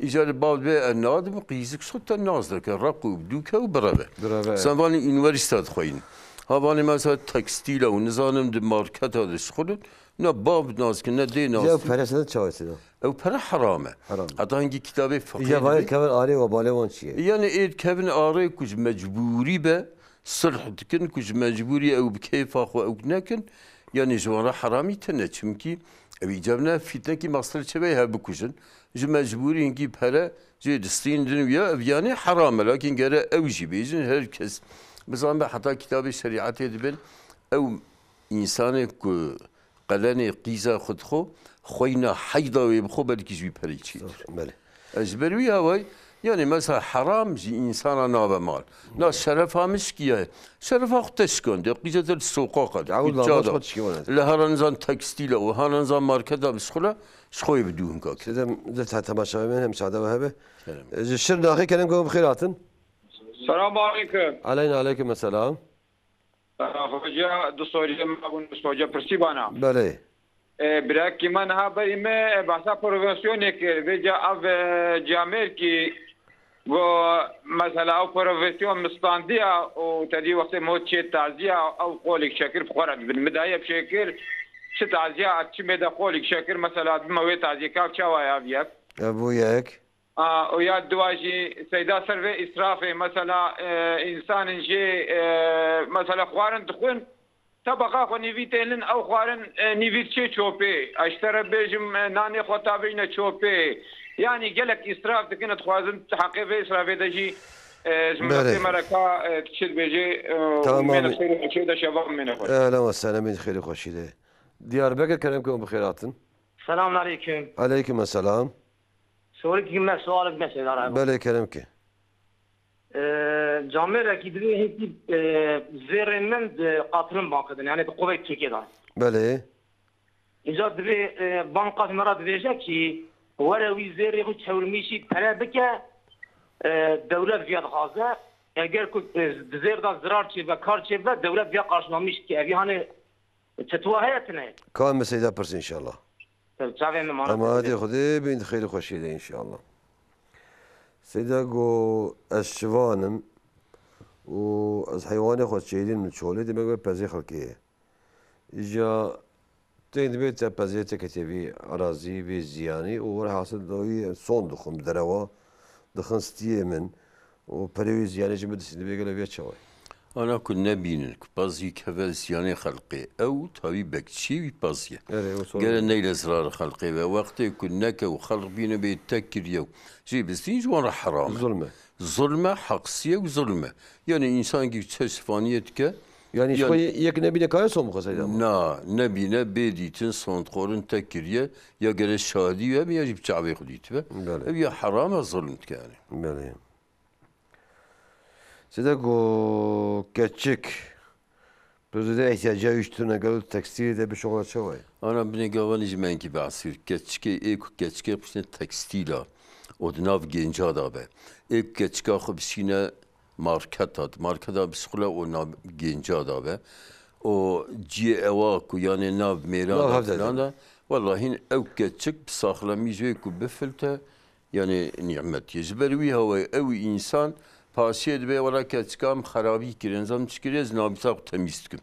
îcar bav dibe e nadim û qîzik şo te nas dike, req û dûke û bireve. Bireve. Sen vanê unîversîte dixweynin. Ha vanê mesela tekstîl e û nizanim di marketa de dişixulin, ne bav nas dikin, ne dê nas dikin. Ya pere sene çawa çi da? Ew pere heram e. Heram. Heta hingî kitabê fiqhê Îja vayê dibê. Kevin arê webalê wan çi ye? Yanî ê dikevin arê ku ji mecbûrî be, sulh dikin ku ji mecbûrî ew bi keyfa xwe ew nekin, yanî ji wan re heramî tune. Çimkî ew îcab ne fîtnekî mastir çi be hev bikujin. Ji mecbûrî hingî pere jê distîn din û ya ev yanî heram e. Lakin gere ew jî bêjin her kes bizanbe heta kitabê şerîetê dibin ew însanê ku qelenê qîza xwe dixwe, xweyna heyda wê bixwe, belkî ji wî perê çêtir. Belê. Ez ji ber wî hawayî, yanî mesela heram ji însana nabe mal. Na şerefa min şikiyaye. Şerefa xwe te şikande. Qîza te li soqaqa de, Ew kuçada. Labaş xwe dişkî wana. Li hara nizan tekstîla û hara nizan marketa bişxula, ji xwe yê bi dû hinka kir. Sêdem, zif te temaşa min hem sade ve hebe. Kerem. Ji Şirnaxê kerem ku bi xêr hatin. Selam aleyküm. Aleyna aleyküm selam. Hoca, du soriyê me bûn, hoca pirsî bana. Belê. E, birekî me niha berî me, e, behsa provokasyonê kir. Vêca ev, e, camêrkî got, mesela, ew provokasyon min standiya û te dî wextê min got çê taziya, ew qolek şekir bi xwe re dibin. Min daye bi şekir, çi taziya, çi mêde qolek şekir, mesela, dime wê taziyê ka çawa ya ev yek? Ev bû yek. A, û ya diwa jî seyda ser vê îsrafê, mesela, e, însanên jê, e, mesela, xwarin dixwin, tebeqa xwe nîvî tênin, ew xwarin, e, nîvî diçê çopê. Ez ji te re bêjim, e, nanê xwe tavêjne çopê. Yanî gelek îsraf dikin, dixwazin heqê vê îsrafê de jî, e, ji Belê. miletê me re ka, e, çi dibêjê, e, Tamam. Mêne xêr û xweşiyê de şeva mêne xweş. Ehlen ve sehlen, xêr û xweşî de. Diyarbekir kerem ku bi xêr hatin. Selamun aleyküm. Aleyküm selam. Sorikî me, sualek me seyda re. Belê, kerem ke. Ee, camêrekî divê hêkî, e, zêrên min di qatirin ban xidin, yani di quveyt Tirkiyê de. Belê. Îca divê, e, ban qat me re dibêje kî were wî zêrê xwe çewirmîşî pere bike, e, dewlet viya dixwaze. Eger ku, e, di zêr de zirar çêbe, kar çêbe, dewlet viya qarşilamîş dike. Evî hani Çi tu heye tune? Ka em bi Seyda pirsin inşallah. Tabii, çavê min mana Ama hadi Xwedê bin xeyr xweşî de inşallah. Seyda go ez şivan im û ez heywanê xwe çêlîn min çolê demek wê pezê xelkê ye. Îja tên dibê te pezê te ketê vî erazî, vî ziyanî û werhasil doyî son dixwim derewa, dixin stiyê min. û perê wî ziyanê ji min distîne, vê gelo vê çawa ye? Ana ku nebînin, ku pez jî keve ziyanê xelqê. Ew tawî bekçiyê wî pez ye. Erê, ew sor Gere e. Neyle zirar xelqê ve. Wextê ku neke û xelq bîne bê tek kiriye û jê bistîn ji wan re heram e. Zulm e. Zulm e, heqsî ye û zulm e. Yani însankî çeşvaniyê dike, Yani ji yani xwe yek nebîne kare son bixwe Seyda? Na, nebîne bê dîtin, sondxorin tek kiriye, ya gere şahidî wî hebe ya jî bi çavê xwe dîtibe. Belê. Ev ya heram e, zulm dike yani. Belê. Sêde ku keçik, tu zêde ihtiyaca wî ji tune gelo tekstîlê de bişoxla çawa ye? Ana binê gavanî ji me enkî behsî. Keçikê ê ku keçikê bişîne tekstîla û di nav genca de be. Ê ku keçika xwe bişîne marketa, di marketa bişixule û nav genca de be. Û ciyê ewa ku yanê nav mêran Nav de hevde filan de. De, wela hîn ew keçik bi saxlemî ji wê ku bifilte, Yanî nîmet ye. Ji ber wî hawayê ew însan paşiyê dibe, wela keçika min xerabî kiriye, nizam çi kiriye, ez namûsa xwe temîz dikim.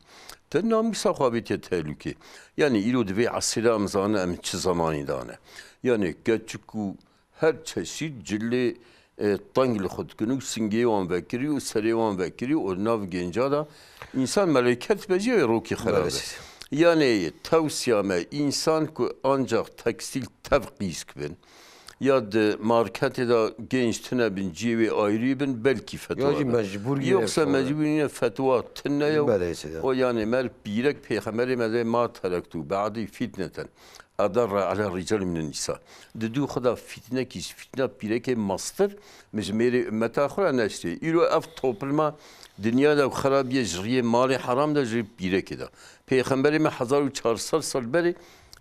Te namûsa xwe avêtiye tehlûkê. Yanî îro di vê esrê de em zanin em çi zemanî de ne. Yanî keçik û her çeşît cilê, e, teng li xwe dikin û singê wan vekirî û serê wan vekirî û nav genca de însan meleket be jî wê rokî xerab be. Maalesef. Yanî tewsiya me, însan ku ancax tekstîl tev qîz kibin, ya di marketê de genç tune bin, cihê wê ayrî bin, belkî fetwa Ya jî bin. Mecbûr Yoksa girê mecbûr nîne, fetwa tune ye. Belê, seyda. O yanî mer pîrek pêxemberê me de ma terektu ba'dî fitneten. Edarra ala rical min nisa. Di dû xwe de fitnekî ji fitna pîrekê mastir min ji mêrê ummeta xwe re neştê. Îro ev topluma dinya de xerabiye ji riyê malê heram de ji pîrekê de. Pêxemberê me hezar û çar sed sal berê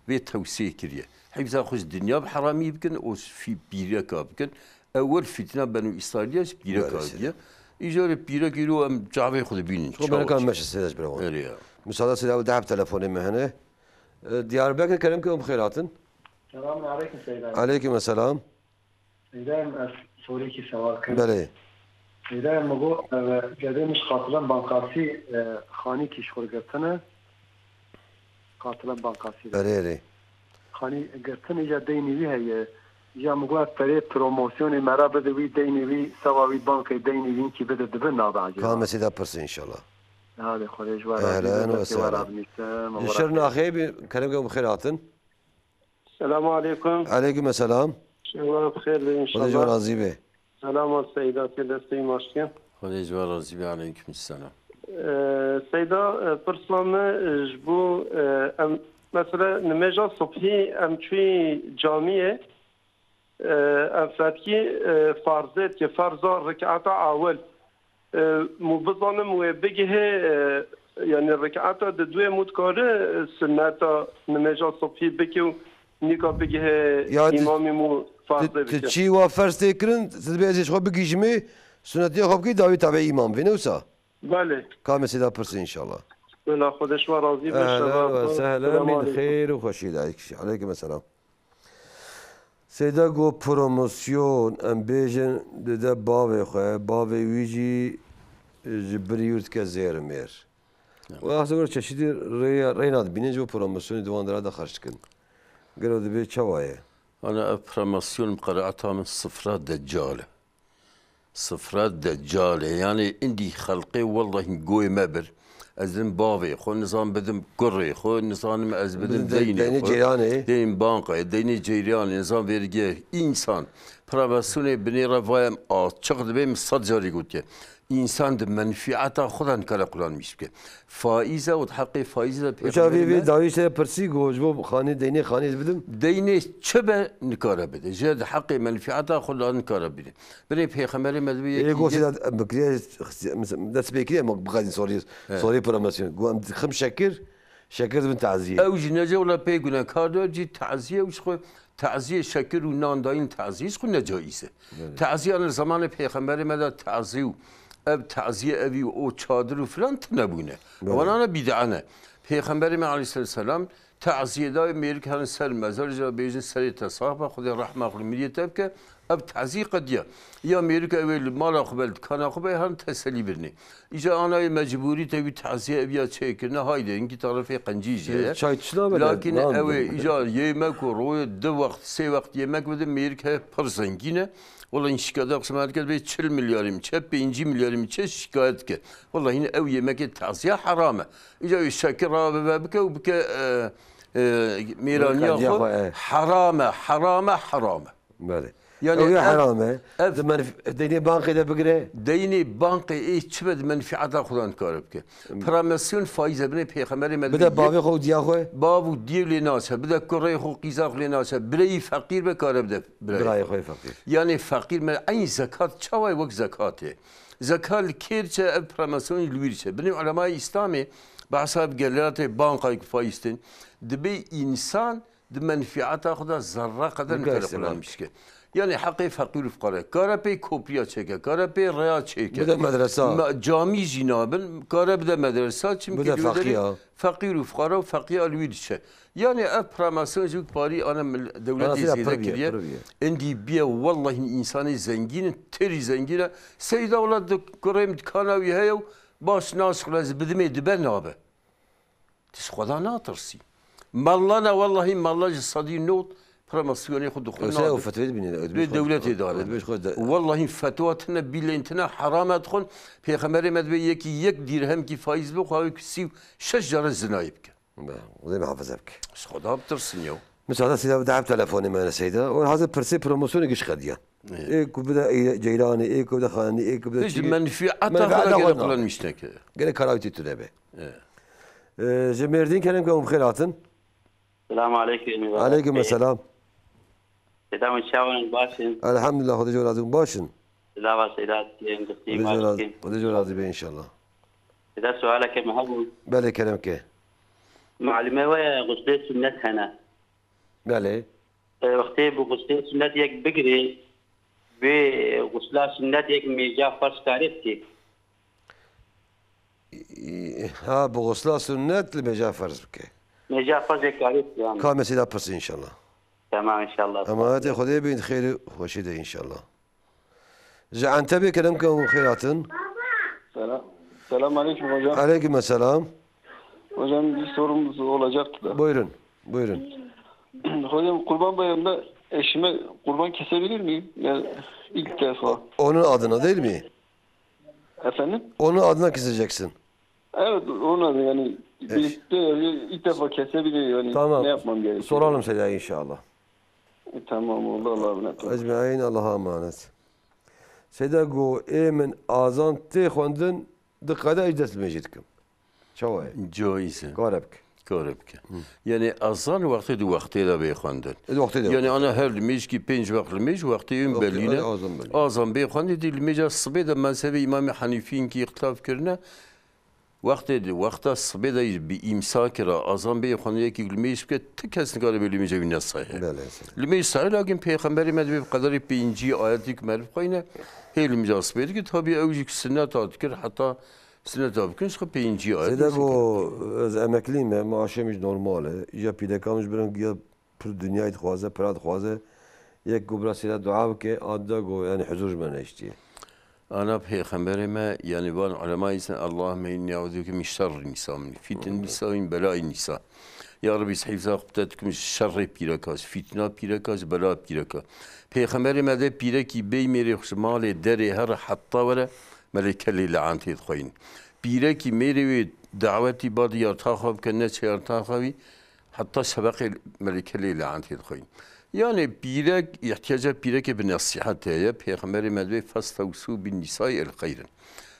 vê tewsiyê kiriye. Hifza xwe ji dinya bi heramî bikin û ji fî-, pîreka bikin. Ewil fîtina Benû Îsraîliya ji pîreka Maalesef. Diye. Îcarê pîrek îro em çavê xwe dibînin. Çawa çi? Erê ya. Misada seyda, ew deheb telefonê me hene. E, Diyarbekir, kerem ke em xêr hatin. Selamun aleyküm Seyda. Aleyküm selam. Seyda, ez sorîkî sewal kim. Belê. Seyda, mi got, e, gedê min ji Xatilan Bankasî, e, xanî kî ji xwe girtine. Xatilan Bankasî. Erê, erê. Xanî girtin, îja deynê wî heye. Îja mi got, perê promosyonê me re bide wî, deynê wî, sewa wî bankê deynê wî kî bide, dibe nabe acaba. Ka mesîda pirse inşallah. Hadi Xwedê ji we razî be, destê we re binîsim. Ji şer naxê bi, kerem ke bi xêr hatin. Selamu aleykum. Aleyküm selam. Şeva bi xêr be inşallah. Xwedê ji we razî be. Selam al Seyda, tê destê maştiye. Xwedê ji we razî be, aleyküm selam. Ee, Seyda, e, pirsa me, e, ji bo, e, em, mesela, nimêja subhî em çûyî camiyê, e, em fetkî, e, farzê dike, farza rikata awel. E, mû bizanim wê bigihê, e, yanî rikata di duê mû dikare, e, sunneta nimêja subhî bike û nîka bigihê Ya ti, îmamî mû farzê ti, ti bike. Çî wa ferz tê kirin, ti dibê ez ê ji xwe bigihîjimê, sunetiya xwe bikî, dawî tabe îmam. Vê ne wisa? Belê. Ka mesîda pirsê inşallah. Bila Xwedê ji we razî be, Ehlen şeva we xwe. Sehlen, Selamu min aleykum. Xêr û xweşî dayik. Aleyküm selam. Seyda got promosyon, em bêjin dide bavê xwe, bavê wî jî ji birî wir dike zêr mêr. Evet. Û aslında çeşitî rêya, reyna dibînin ji bo promosyonê di wan dira de xerc dikin. Gelo dibê çawa ye? Ana ev promosyon bi qenaeta min sifra deccal e. Sifra deccal e. Yani indî xelqê wellahî goyê me bir. Ez didim bavê xwe, nizam bidim kurê xwe, nizanim ez bidim Bidim de-, deynê deynê xwe. Ceyranê. Deyn bankayê, deynê ceyranê, nizam vergiye. Însan, promosiyonê binê re vayem açiq dibê, min sed carî gotiye. Însan di menfîeta xwe de nikare kullanmîş bike. Faîz e û di heqê faîzê de Uca pêxemberê vê, vê me dawî işte pirsî got, ji bo xanê deynê, xanê ez bidim. Deynê çi be nikare bide. Ji di heqê menfîeta xwe de nikare bide. Binê pêxemberê me dibê Ê yekî gosê yek- de em bikiriye, dest pê kiriye, em bixazin sorî, He. sorî promosyon. Got em dixim şekir, şekir dibin taziyê. Ew jî nece wela pê gunekar de cî taziyê û ji xwe taziyê şekir û nan dayîn taziyê ji xwe necaiz e. Evet. Taziya li zamanê pêxemberê me de tazî û ev taziyê evî û o çadir û filan tune bûne. Evet. Wana ne bîd'a ne. Pêxemberê me aleyhisselam Taziyê dayê mêrik herin ser mezar, îca bêjin serê te sax be, Xwedê rehma xwe li miriyê te bike. Ev tazî qediya. Ya mêrik ew ê li mala xwe be, li dikana xwe be, herin teselî birinê. Îca anayê mecbûrî te wî taziyê ev ya çêkirine, haydi, hinkî tarifê qencî jê ye. Çay tişna be de, Lakin nan ew ê, bide. îca yemek û royê du wext, sê wext yemek bide, mêrik he pir zengîn e. Wela înşikada qismet dike, dibê çil milyarî min çe, pêncî milyarî min çe şikayet dike. Wela hîn ew yemekê taziya heram e. Îca wî şekir rabe ve bike û bike, e, e, mêraniya Mêraniya xwe, xwe, e. Heram e, heram e, heram e. Belê. Yani Ew ya ev, heram e. ev Di menf-, deynê bankê de bigire. Deynê bankê ê çi be di menfiata xwe de nikare bike. Promosyon faiz e, binê pêxemberê me Bide dibê bavê xwe û diya xwe. Bav û diyê lê naçe, bide kurê xwe, qîza xwe lê naçe. Bireyî feqîr be kare bide birayê Birayê xwe. xwe feqîr. Yani feqîr me eyn zekat çawa ye wek zekatê. Zeka li kêr çe, ev promosyon li wîr çe. Binê ulemayê Îslamê behsa bi geleratê bankayê ku faiz tên, dibê însan di menfiata xwe de zerre qeder Nikare nikare istimal kullanmiş bike. Yanî heqê feqîr û fuqara. Kare pê kopriya çêke, kare pê rêya çêke. Bide medresa. Me-, camî jî nabin, kare bide medresa, çimkî Bide li wê derê feqiya. feqîr û fuqara û feqiya li wî diçe. Yanî ev promosyon ji parî ana mil-, dewletê Parasıyla zêde pir biye, kiriye. pir biye. Endî biye wellahî însanê zengîn in, terî zengîn e. Seyda wela di kurê min dikana wî heye û baş naşixule ez bidimê dibe nabe. Tu ji Xweda natirsî. Malla ne, wellahî malla ji sedî nod promosyonê xwe dixwe Yoksa nade. o fetwê dibîne, Wê dewletê dane. Wellahî fetwa tine, bîlên tine, heram e dixwin. Pêxemberê me dibê yekî yek dîrhemkî faiz bixwe, ew sî û şeş caran zinayê bike. Be, Xwedê muhafaza bike. Ji Xweda bitirsin ya. Misada seyda bide hep telefonê me ne seyda. O hazir pirsê promosyonê giş qediya. Ê. Ê ku bide Ceylanê, ê ku bide Xanî, ê ku bide Pêş çi. Menfiata Menfiata xwe xwe gene na. Kullanmış neke. Gene karawîtê tu nebe. Ê. Ee, ji Mêrdîn kerem ke hûn bi xêr hatin. Selamu aleykum. Aleyküm selam. Seyda min çawan, baş in? Elhamdülillah, Xwedê jor razî bin, baş in. Seyda va seyda dikin, dixtî Xwedê baş jor razî, dikin. Xwedê jor razî be inşallah. Seyda sualeke min hebû. Belê kerem ke. Malûmê we ye, xuslê sunnet hene. Belê. E, wextê bi xuslê sunnet yek bigirê, Vê xusla sunnet yek mêja ferz karê bike. Ha, bi xusla sunnet li mêja ferz bike. Mêja ferz yek karê bike yani. Ka mesîda pirs inşallah. Tamam inşallah. Emanetê Xwedê bin, xêr û xweşî de inşallah. Ji Entebê kerem ke hûn xêr hatin. Selam. Selam aleyküm hocam. Aleyküm selam. Hocam bir sorumuz olacaktı da. Buyurun. Buyurun. Hocam Kurban Bayramı'nda eşime kurban kesebilir miyim? Yani ilk defa. Onun adına değil mi? Efendim? Onun adına keseceksin. Evet, onun adı yani. Evet. Birlikte yani ilk defa kesebilir yani. Tamam. Ne yapmam gerekiyor? Soralım Seyda inşallah. E, tamam oldu, Allah'a emanet olun. Ecmaîn, Allah'a emanet. Seyda got, ê min azan tê xwendin, di qede ez dest limêjê dikim. Çawa ye? Caiz e. Kare bike. Kare bike. Hı. Yani azan wextê di wextê de bê xwendin. E, di wextê de Yani bê ana xwendin. Her limêjkî pênc wext limêj, wextê wî Wextê, belî ne. E, azan belî. Azan bê xwendin, di limêja sibê de mezhebê Îmamê Henîfî hinkî îxtilaf kirine. Wextê di wexta sibê de bi îmsa kira, azan bê xwendin, yekî limêj bike, ti kes nikare bê limêja wî ne sehîh. Belê, sehîh. Limêj sehîh, lakin Pêxemberê me dibê bi qederê pêncî ayetî ku meriv xweyne, hê limêja sibê dike. Tabî ew jî ku sinneta dikir, heta sinneta bikin, ji xwe pêncî ayet Seyda nêzî got, ez emeklî me, maaşê min jî normal e. Îja pîreka min ji ber giya pir dinyayê dixwaze, pira dixwaze. Yek got bira Seyda dua bike, a dida got, yani huzur ji me neiştiye. Ana Pêxemberê me, yani van ulemayî sen, Allahümme inni eûzubike min şerri nisa, min fitne nisa, min belayî nisa. Ya Rebî, hîfza xwe te dikim ji şerrê pîreka, ji fîtina pîreka, ji bela pîreka. Pêxemberê me de pîrekî bêy mêrê xwe ji malê derê here heta were, melêke lê leantê dixweyîn. Pîrekî mêrê wê dawetî ba diyartaxa bike, neçe yartaxa wî, heta şeveqê melîke lê leentê dixwîn. Yani pîrek, ihtiyaca pîrekê bi nesîhet heye. Pêxemberê me dibê, "Festewsû bin nisai el xeyrin."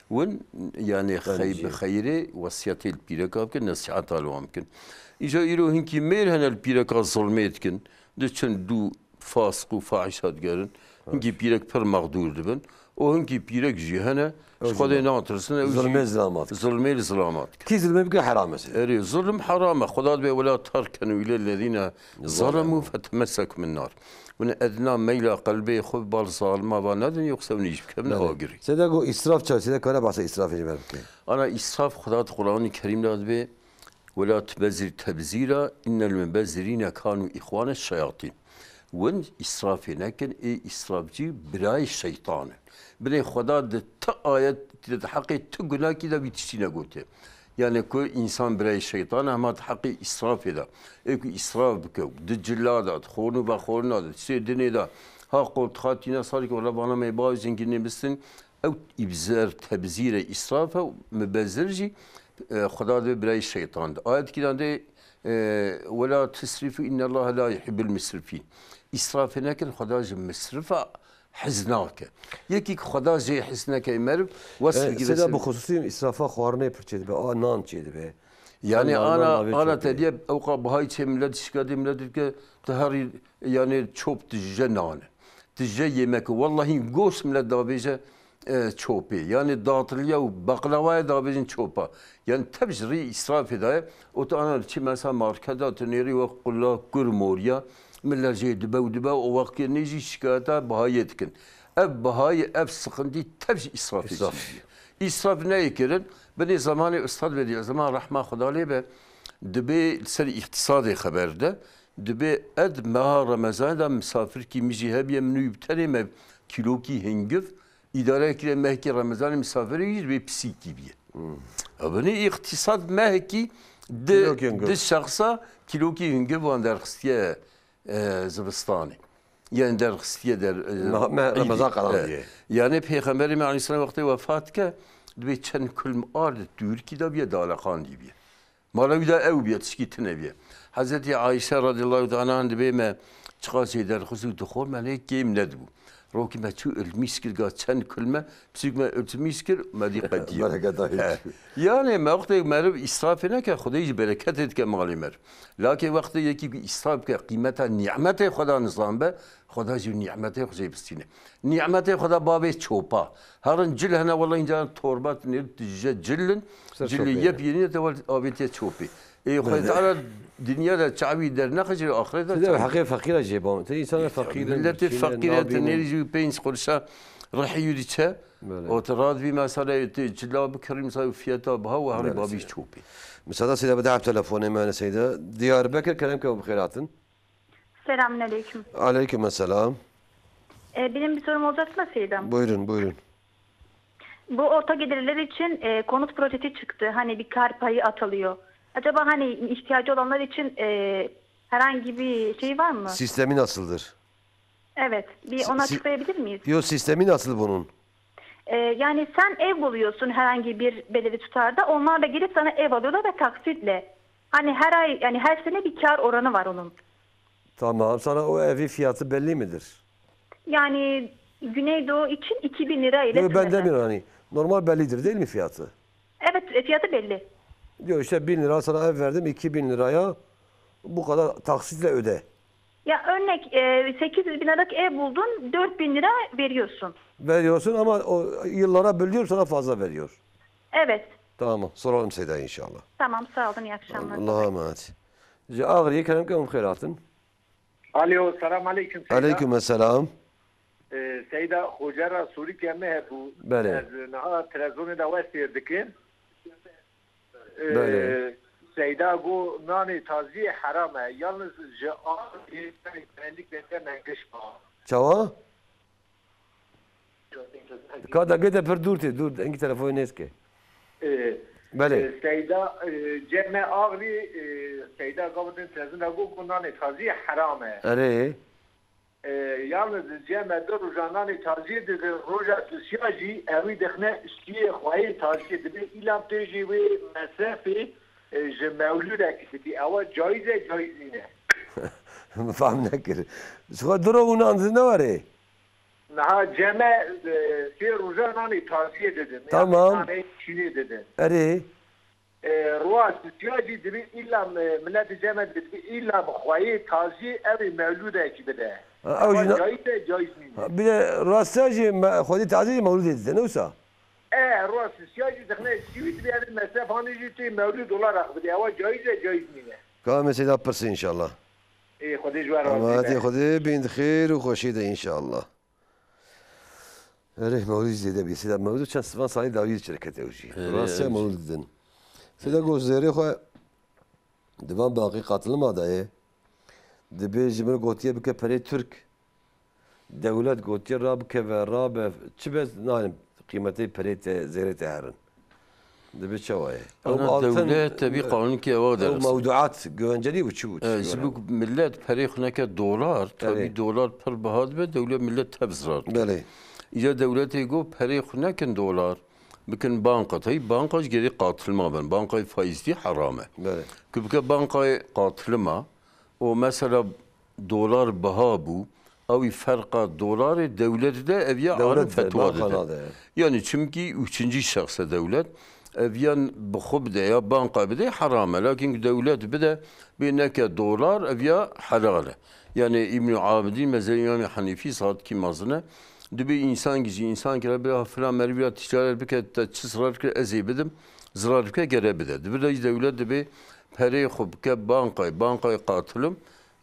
Win, yani xey-, bi xeyrê wesiyetê li pîreka bikin, nesîheta li wan bikin. Îja îro hinkî mêr hene li pîreka zulmê dikin. Diçin dû fasq û fahîşa digerin. Hinkî pîrek pir mexdûr dibin. Û hinkî pîrek jî hene, ji Xwedê natirsin, ew jî zulmê zilama dikin. Zulmê li zilama dikin. Kî zulmê bike heram e. Erê, zulm heram e. Xweda dibê, "Wela terkenû îlellezîne zalemû fetemessekum nar." Win edna meyla qelbê xwe bal zalima va nedin, yoksa win îş bikevin agirî. Seyda got, îsraf çawa? Seyda kare bahsa îsrafê ji ber bike. Ana îsraf Xweda di Qur'anî Kerîm de dibê, "Wela tubezir tebzîra, innel mubezirîne kanû îxwane şeyatîn." Win îsrafê nekin, ê îsrafcî birayê şeytan in. Binê Xweda di ti ayet, di heqê ti gunakî de vî tiştî negotiye. Yani ku însan birayê şeytan e, hema di heqê îsrafê de. Ê ku îsraf bike, di cila de, di xorn û vexorna de, di sê dinê de, ha qoltixa tîne sarî ke wela vana me bajin ki nêbistin, ew îbzer, tebzîr e, îsraf e, mubezir jî, e, Xweda dibê birayê şeytan de. Ayetkî de, e, "Wela tusrifû innallaha la yuhibbul musrifîn." Îsrafê nekin, Xweda ji misrifa hez nake. Yekî ku Xweda jê hez neke, meriv wesf E, bigire Seyda, ser. Bi xusûsî îsrafa xwarinê pir çêdibe, a nan çêdibe. Yani Nan, nan ana, navê ana çopê. Te diye ewqa bihayî çê millet şikayetê millet dike, tu herî yani çop dijje nan e. Dijje yemek. Wallahî goşt millet davêje, e, çopê. Yani datiliya û baqlawaya davêjin çopa. Yani tev ji rî îsrafê daye. Û tu ana çi mesela marketa tu nêrî wek qula kur moriya. Millet jê dibe û dibe û wextê nê jî şikayeta bihayê dikin. Ev bihayê, ev sıkıntı tev ji îsrafê Îsraf. Çêdiye. Îsraf neyê kirin. Binê zamanê Ustad Bediüzzaman rehma Xweda lê be, dibê li ser îqtîsadê xeber de, dibê ed meha Remezanê de misafirkî min jî hebiye, min wî bi tenê me kîlokî hingiv îdare kiriye, mehkî Remezanê misafirê wî dibê pisîkî biye. Hmm. Binê îqtîsad mehkî di, Kîlokî hingiv. Di şexsa kîlokî hingiv wan derxistiye e, zivistanê. Yani derxistiye der, e, Me-, me-, îdî. Remezan qeran diye. Yani Pêxemberê me aleyhisselam wextê wefat ke, dibê çend kulm ard dûrkî de biye, daleqan dî biye. Mala wî de ew biye, tişkî tine biye. Hezretî Ayşe radıyallahu teala anha dibê me çiqas jê derxist û dixwar me lê kêm nedibû. Rokî me çû ilmîs kir, ga çend kulme, Pisîk me iltimîs kir, me dî qetî. Bereketa He. Hêt. Yani me wextê meriv îsrafê neke, Xwedê jî bereketê dike malê meriv. Lakê wextê yekî ku îsraf bike, qîmeta nîmetê Xweda nizan be, Xweda jî nîmetê xwe jê bistîne. Nîmetê xwe da bavê çopa. Herin cil hene, wela înca torba nêr tije cil in. Ser Cilê çopê ye. Yepyênî ye, te wel avêtiye çopê. Ê Xwedê Belê. Teala dinya de çavî dernexijî, axirete Ti de çavî. Heqê feqîra jê bam. Ti însana feqîr in, Milletê çîne, feqîr e, te nabînin. Nêrî jî pênc qurşa rihî yûrî çe. Belê. O te radivî mesela, te cila bikirî, mesela fiyata biha û herî Belê, babî seyda. Çopê. Misada seyda bide ev telefonê me ne seyda. Diyarbekir, kerem ke bi xêr hatin. Selamünaleyküm. Aleyküm selam. E, benim bir sorum olacaktı da Seyda. Buyurun, buyurun. Bu orta gelirler için, e, konut projesi çıktı. Hani bir kar payı atılıyor. Acaba hani ihtiyacı olanlar için, e, herhangi bir şey var mı? Sistemi nasıldır? Evet, bir Si- onu si- açıklayabilir miyiz? Yo, sistemi nasıl bunun? E, yani sen ev buluyorsun herhangi bir belirli tutarda. Onlar da gelip sana ev alıyorlar ve taksitle. Hani her ay, yani her sene bir kar oranı var onun. Tamam, sana o evin fiyatı belli midir? Yani Güneydoğu için iki bin lira ile Yok, ben sınırlı. Demiyorum hani. Normal bellidir değil mi fiyatı? Evet, e, fiyatı belli. Diyor işte bin lira sana ev verdim, iki bin liraya bu kadar taksitle öde. Ya örnek, e, sekiz yüz bin liralık ev buldun, dört bin lira veriyorsun. Veriyorsun ama o yıllara bölüyor, sana fazla veriyor. Evet. Tamam, soralım Seyda inşallah. Tamam, sağ olun, iyi akşamlar. Allah'a emanet. Ji Ağrı'yı kerem ke hûn xêr hatin. Alo, selam aleyküm Seyda. Aleyküm selam. Ee, Seyda, Xocera Sûrîke me hebû. Belê. Ez niha televizyonê de we sêr dikim. Ee, Belê. Seyda got, nanê taziyê heram e. Yalnız ji Ağrı'yê belî bendî bende mengiş ba. Çawa? Ka dengê te pir dûr tê, dûr, dengê telefonê nêzike. Ee, Belê. Ee, Seyda, ee, cem me Ağrı, ee, Seyda gavurdin tezin de got, got nanê tazî heram e. Erê. Ee, yalnız cem me du roja nanê tazî didin, roja sisiya jî ewî dixne stûyê xweyê tazî dibe, îlam tê jî wê mesrefê, ee, ji mewlûdekî dikî. Ewa caiz e, caiz nîne. Min fam nekir. Ji xwe du ro û nan didin ne warê? Niha cem me, e, sê roja nanê taziyê didin. Tamam. Yanî nanê şînê didin. Erê. E, roja sisiya jî dibî îlla, e, miletê cem me dibî îlla bi xweyê taziyê ew ê mewlûdekî bide. Ha, ew jî Ama na- caiz e, caiz nîne. Ha, bir de roja sisiya jî me- xwedî taziyê jî mewlûdê didin, ne wisa? E, roja sisiya jî dixne stûyê dibî, yanî mesref hanê jî tê mewlûd olarak bide. Ewa caiz e, caiz nîne. Ka em ê Seyda pirsin inşallah. Ê, Xwedê ji we razî be. Emanetê Xwedê bin di xêr û xweşî de inşallah. Erê, mewlûd zêde bî. Seyda mewlûd çend sivan salî dawî şirketê ew jî. Erê, Rastî ew jî. Mewlûd didin. Seyda got zêrê xwe di van baqî qatilima de ye. Dibê ji min gotiye bike perê Tirk. Dewlet gotiye rabikeve, rabe, çi be, nayên qîmetê perê te, zêrê te herin. Dibe çawa ye? Ana Ew altın, dewlet tebî qanûnkê ewa ew derxist. Mewduat, güvenceli û çi û çi E, ji göre. Bo millet perê xwe neke dolar, Erê. Tebî dolar pir biha dibe, dewlet millet tev zirar dike. Belê. Îca dewletê got perê xwe nekin dolar, bikin banka. Tayî banka ji gerî qatilma bin. Bankayê faîzî heram e. Belê. Ku bike bankayê qatilma, û mesela dolar biha bû, ew ê ferqa dolarê dewlet de ev ya Dewlet alim de, fetwa banka dide. Nade. Yani çimkî üçüncü şexse dewlet ev yan bi xwe bide ya banka bide heram e. Lakin dewlet bide bê neke dolar ev ya helal e. Yani İbn Abidin mezhebê İmam Hanîfî satkî mazine. Dibê insan gizî insan kira bira filan merivira ticaret bike te çi zirar kir ez ê bidim. Zirar bike gere bide. Dibir de dewlet dibê perê xwe bike bankayê. Bankayê qatilim.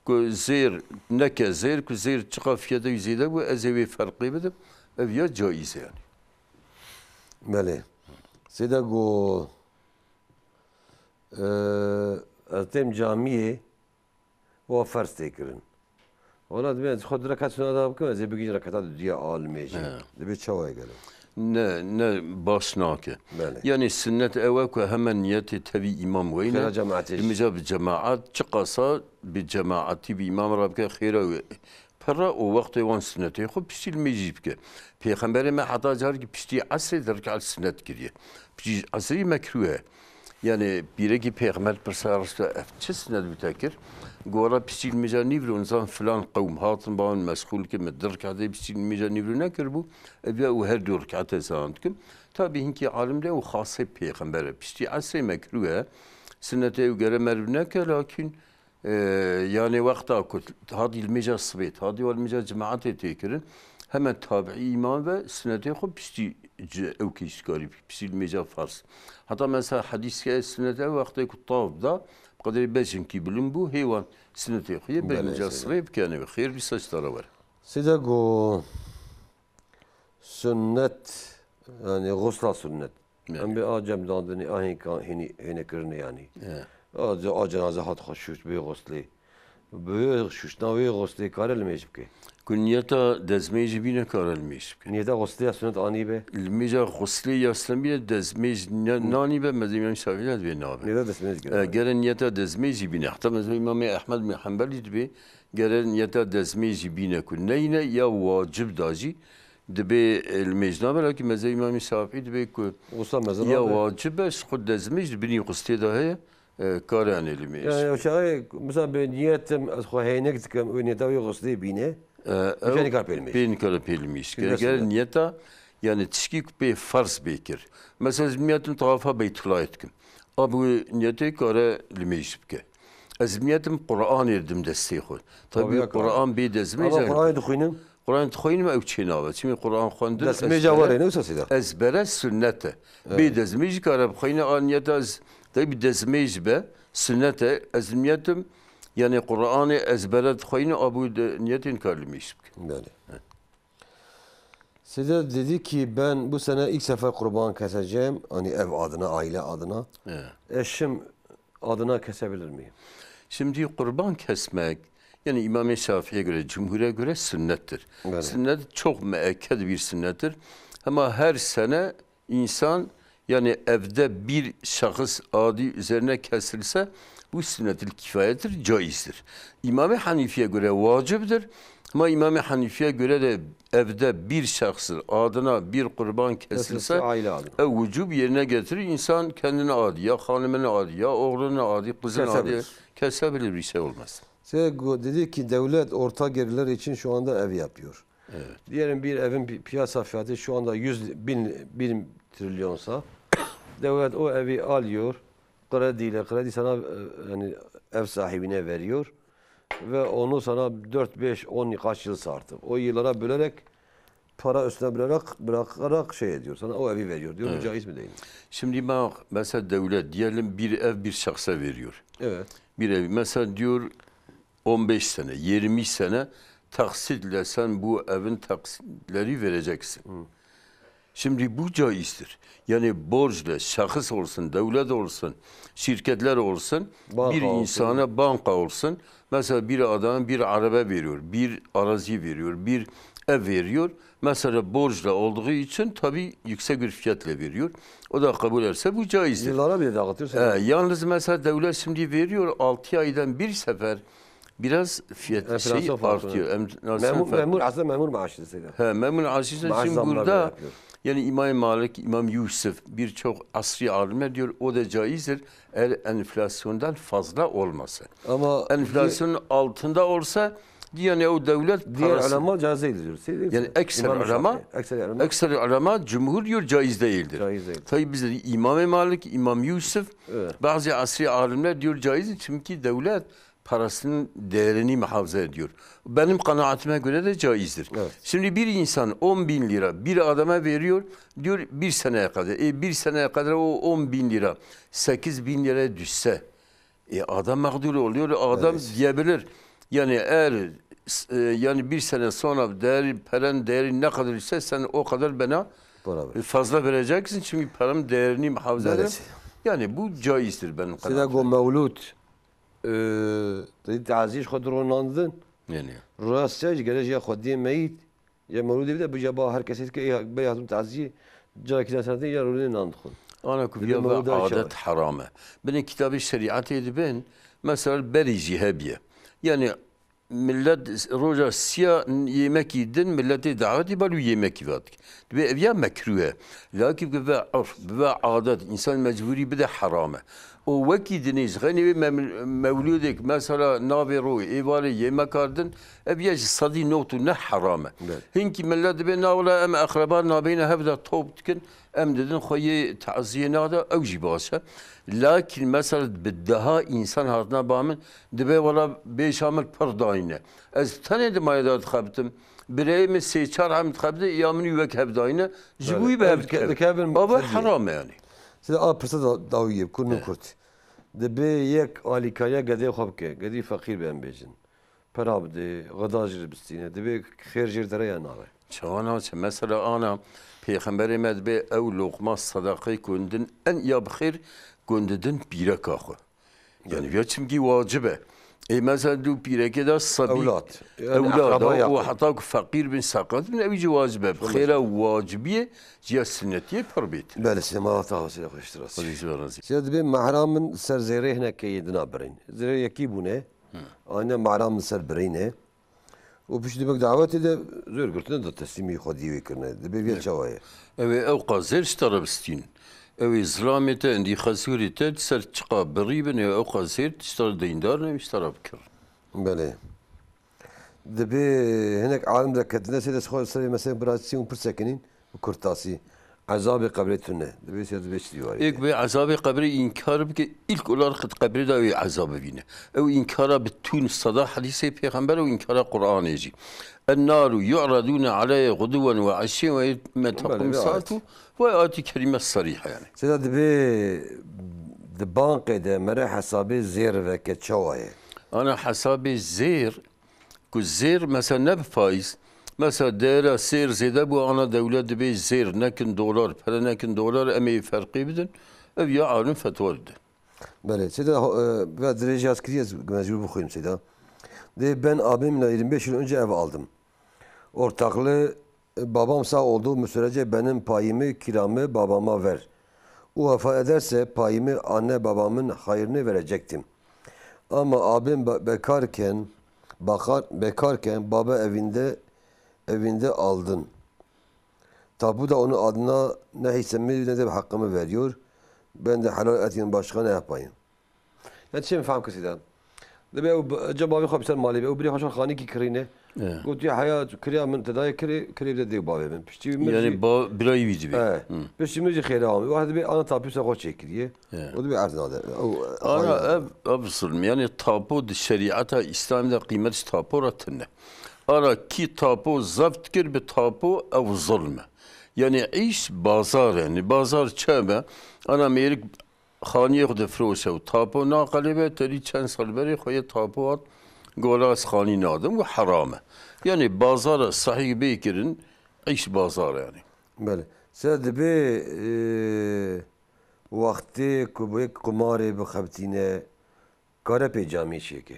Ku zêr neke zêr, ku zêr çiqa fiyete wî zêde bû, ez ê wê ferqê bidim. Ev ya caiz e yani. Belê. Sêde got, e, ez têm camiyê, wa ferz tê kirin. Wala dibê ez xwe du rekat suna da bikim, ez ê bigihîjim rekata dudiya alimê jî. He. Dibê çawa ye gelo? Ne, ne baş nake. Belê. Yani sünnet ew e ku hemen niyetê tevî îmam weyne. Xêra cemaetê jî. Dimêja bi cemaat, çiqasa bi cemaatî bi îmam re bike xêra wê. Pir e û wextê wan sunnetê xwe piştî li mêjî bike. Pêxemberê me heta carekî piştî esrê di rekat sunnet kiriye. Piştî esrî mekrûh e. Yani pîrekî pêxember pirsa rasta ev çi sunnet bi te kir? Gora piştî li mêja nîvro nizan filan qewm hatin ba min meşxûl kir, min di rekatê piştî li mêja nîvro nekiribû. Ev ya û her du rekatê zan dikim. Tabî hinkî alim de û xasê pêxember e. Piştî esrê mekrûh e. Sunnetê ew gere meriv neke, lakîn e, yanê wexta ku hatî limêja sibê, hatî wa limêja cemaetê tê kirin, hemen tabiî îmam ve sunetê xwe piştî ci-, ew kî şikarî bikî, piştî limêja farz. Heta mesela hedîs ke sunet ew wextê ku tav da, bi qederê bejinkî bilind bû, hê wan sunetê xwe yê Belê, belê limêja seyda. Sibê bikene ve. Xêr bî saç tara were. Seyda go, Sunnet, yani xusla sunnet. Evet. Em bê a cem dandinê, a hênka-, hênî-, hênekirinê yani. Evet. A ce-, a cenaze hat xwe şûşt, bê xuslê. Bi wê şûştna wê xuslê kare limêj bike. Ku niyeta dezmêjî bîne kare limêj bike. Niyeta xuslê ya sunnet anî be. Limêja xuslê ya sunnet bîne dezmêj ne-, Hı. nanî be, mezhebê Şafîî de divê nabe. Niyeta dezmêj gire. E, gere niyeta dezmêjî bîne. Heta mezhebê Îmamê Ehmed bin Hanbelî dibê, Gere niyeta dezmêjî bîne ku neyne ya wacib da jî dibê, e, limêj nabe, lakin mezhebê Îmamê Şafîî dibê ku Wisa mezheba ya be. Wacib e, ji xwe dezmêj di binî xustê de heye, e, kare anê limêj. Yani, o çaxê, mesela, bi niyetim, ez xwe heynek dikim, û niyeta wê xustê bîne, E, ew nikare pê limêj. Pê nikare pê limêj. Gere, gere niyeta, yani, tişkî ku pê ferz bê kir. Mesela, ez niyetim tawafa Beytullahê dikim. Abi wê niyetê kare limêj bike. Ez niyetim Qur'anê dim destê xwe. Tabii Qur'an bê dezmê Ama Qur'anê dixwînim. Qur'an dixwînim ew çê nabe. Çimî Qur'an xwendin Destmêja ezbere, warê ne wisa seyda? Ezbere sünnet e. Evet. Bê dezmê jî kare bixwîne a niyeta ez tabii dezmê jî be sünnet e. Ez niyetim yani Qur'anê ezbere dixwîne abi wê de niyetê nikare limêj bike. Belê. Evet. Seyda dedi ki ben bu sene ilk sefer kurban keseceğim. Hani ev adına, aile adına. Evet. Eşim adına kesebilir miyim? Şimdi kurban kesmek, yani İmam-ı Şafii'ye göre, cumhure göre sünnettir. Evet. Sünnet çok müekked bir sünnettir. Ama her sene insan, yani evde bir şahıs adi üzerine kesilse, bu sünnet-i kifayettir, caizdir. İmam-ı Hanifi'ye göre vacibdir. Ama İmam-ı Hanifi'ye göre de evde bir şahsın adına bir kurban kesilse, Kesilse aile adına. ev vücub yerine getirir. İnsan kendine adi, ya hanımına adi, ya oğluna adi, kızına adi Kesebilir. kesebilir, bir şey olmaz. Şey, go-, dedi ki devlet orta gelirler için şu anda ev yapıyor. Evet. Diyelim bir evin pi-, piyasa fiyatı şu anda yüz bin, bir trilyonsa, devlet o evi alıyor, krediyle, kredi sana, e, yani ev sahibine veriyor ve onu sana dört, beş, on kaç yıl artık. O yıllara bölerek, para üstüne bölerek, bırakarak şey ediyor. Sana o evi veriyor. Diyor, bu Evet. caiz mi değil mi? Şimdi bak, mesela devlet diyelim bir ev bir şahsa veriyor. Evet. Bir ev, mesela diyor, on beş sene, yirmi sene taksitle sen bu evin taksitleri vereceksin. Hı. Şimdi bu caizdir. Yani borcla şahıs olsun, devlet olsun, şirketler olsun, Banka bir olsun. insana banka olsun, mesela bir adama bir araba veriyor, bir arazi veriyor, bir ev veriyor. Mesela borcla olduğu için tabii yüksek bir fiyatla veriyor. O da kabul ederse bu caizdir. Yıllara bile dağıtıyorsun. He, yalnız mesela devlet şimdi veriyor, altı aydan bir sefer biraz fiyat Enflasyon şey farkı. artıyor. Enflasyon Memur, farkı. memur, aslında memur maaşı seyda. He, memur maaşı için Maaş şimdi zamları burada yapıyor. yani İmam Malik, İmam Yusuf, birçok asri alimler diyor o da caizdir. Eğer enflasyondan fazla olmasın. Ama Enflasyonun altında olsa diyor yani o devlet diğer parası. ulema caiz değildir diyor. Seyda Yani ekser İmam ulema, Şafii. Ekser ulema. ekser ulema cumhur diyor caiz değildir. Caiz değil. Tabii biz de İmam-ı Malik, İmam Yusuf, Evet. bazı asri alimler diyor caizdir çünkü devlet parasının değerini muhafaza ediyor. Benim kanaatime göre de caizdir. Evet. Şimdi bir insan on bin lira bir adama veriyor, diyor bir seneye kadar. E, bir seneye kadar o on bin lira sekiz bin liraya düşse, e, adam mağdur oluyor. Adam Evet. diyebilir. Yani eğer, e, yani bir sene sonra değeri, paranın değeri ne kadar ise sen o kadar bana Para ver. e, fazla vereceksin. Çünkü paranın değerini muhafaza ederim. Neresi? Yani bu caizdir benim Seyda kanaatime. go mewlûd, e, te tazî ji xwe dironandin. Yani. Rastya ji gelê jî ya xwediyê meyît, ya mewlûdê bide bi ceba her kesê dike, ya bey hatim tazî, carekî ne senetê ya rûnê nan dixwin. Ana ku Dibê viya ve mewlûda çawa? adet heram e. Binê kitabê şerîetê dibin, mesela berî jî hebiye. Yani millet roja siya yemekî din, milletê davetî bal û yemekî vat. Dibê ev ya mekrûh e. Lakî bi ve urf, bi ve adet, insan mecbûrî bide heram e. û wekî dinê ji xeynî wê mem-, mewlûdek, mesela navê rû, êvarê, yemeka din, ev ya ji sedî nod û neh heram e. Evet. Hinkî millet dibê, na wela em eqreba nabeyne hev de top dikin, em didin xwe yê taziyê nade, ew jî baş e. Lakin mesela bi deha însan hatine ba min, dibê wela bêşa min pir dayîne. Ez tenê di mayê de dixebitim. Birayê min sê çar em dixebite, ya min wî wek hev dayîne. Ji bo wî bi hev dikevin. Ava heram e yani. Size a pirsa da-, dawî ye, kur min kurt. Dibê yek alîkariya gedê xwe bike, gedî feqîr be em bêjin. Pera bidê, xweda jê re bistîne. Dibê xêr jê re dere ya nabe. Çawa naçe? Mesela ana Pêxemberê me dibê ew loqma sedaqeyê ku hûn din en ya bi xêr ku hûn didin pîreka xwe. Yani ya çimkî wacib e. Ê mesela du pîrekê de sebî, ewlad, yani ewlad, akraba û yakın. Heta ku feqîr bin, seqet bin, ew jî wacib e. Bi xêra wacibiyê ciya sinnetiyê pir bêtir. Belê, sê mala ta xwe sê xweştir. Xwedî ji we razî. Sê dibê mehra min ser zêrê hinekê yê dina birîn. Zêrê yekî bûne. Hı. Ayne mehra min ser birîne. Û piştî demek dawetê de zor girtine da teslîmî xwedî wê kirine. Dibê vê çawa ye? Ew ê ewqa zêr ji te re bistîn. Ew ê zilamê te, endî xezûrê te, di ser çiqa birî bin, ew ewqa zêr ji te re deyndar ne, ji te re bikir. Belê. Dibê hinek alim de ketine sê de xwe serê mesela bira çi û pirsekinîn. Bi kurtasî, ezabê qebrê tune. Dibê sê dibê çi dîwarê. Êk bê ezabê qebrê înkar bike, ilk olarak di qebrê de wê ezab bivîne. Ew înkara bi tûn seda hedîsê pêxember û înkara Qur'anê jî. En-naru yu'radûne aleyhe xuduwen ve eşîyen ve yevme teqûm saatu ve ayetî kerîme serîh yani. Sêda dibê di banqê de mere hesabê zêr veke çawa ye? Ana hesabê zêr Ku zêr, mesela ne bi faiz, mesela değera sêr zêde bû, ana dewlet dibê zêr nekin dolar, pere nekin dolar, em ê ferqê bidin, ev ya alim fetwa dide. Belê, sêda, e, ve dirêjî ez kiriye, ez mecbur bixwînim sêda. De ben abimle yirmi beş yıl önce ev aldım. Ortaklığı, e, babam sağ olduğu müsürece benim payımı, kiramı babama ver. O vefat ederse payımı anne babamın hayrını verecektim. Ama abim be-, bekarken, bakar, bekarken baba evinde, evinde aldın. Tapu da onun adına ne hissemi ne de hakkımı veriyor. Ben de helal etmeyen başka ne yapayım? Ya çi min fehm kesî de. Dibê ew bi-, ca bavê xwe bi ser malê be. Ew birê xwe şan xanîkî kirîne. Gotiye heya kiriya min te daye kirê, kirê bide dê û bavê min. Piştî wî mir jî. Yani ba-, birayî wî dibê. He. Piştî mir jî xêra amê. Wahid dibê ana tapî ser xwe çêkiriye. He. O dibê erd nade. Ew, ana xanî ev, ev zulm. Yani tapo di şerîeta Îslamê de qîmet ji tapo re tune. Ana kî tapo zeft kir bi tapo ew zulm e. Yani îş bazar yani. Bazar çi be? Ana mêrik xaniyê xwe difiroşe û tapo naqelêbe, terî çend sal berê xwe yê tapo hat, gola ez xanî nadim û heram e. Yani bazara sahî bê kirin, îş bazar e yani. Belê. Se dibê, e, wextê ku bi yek qumarê bixebitîne, kare pê camî çêke?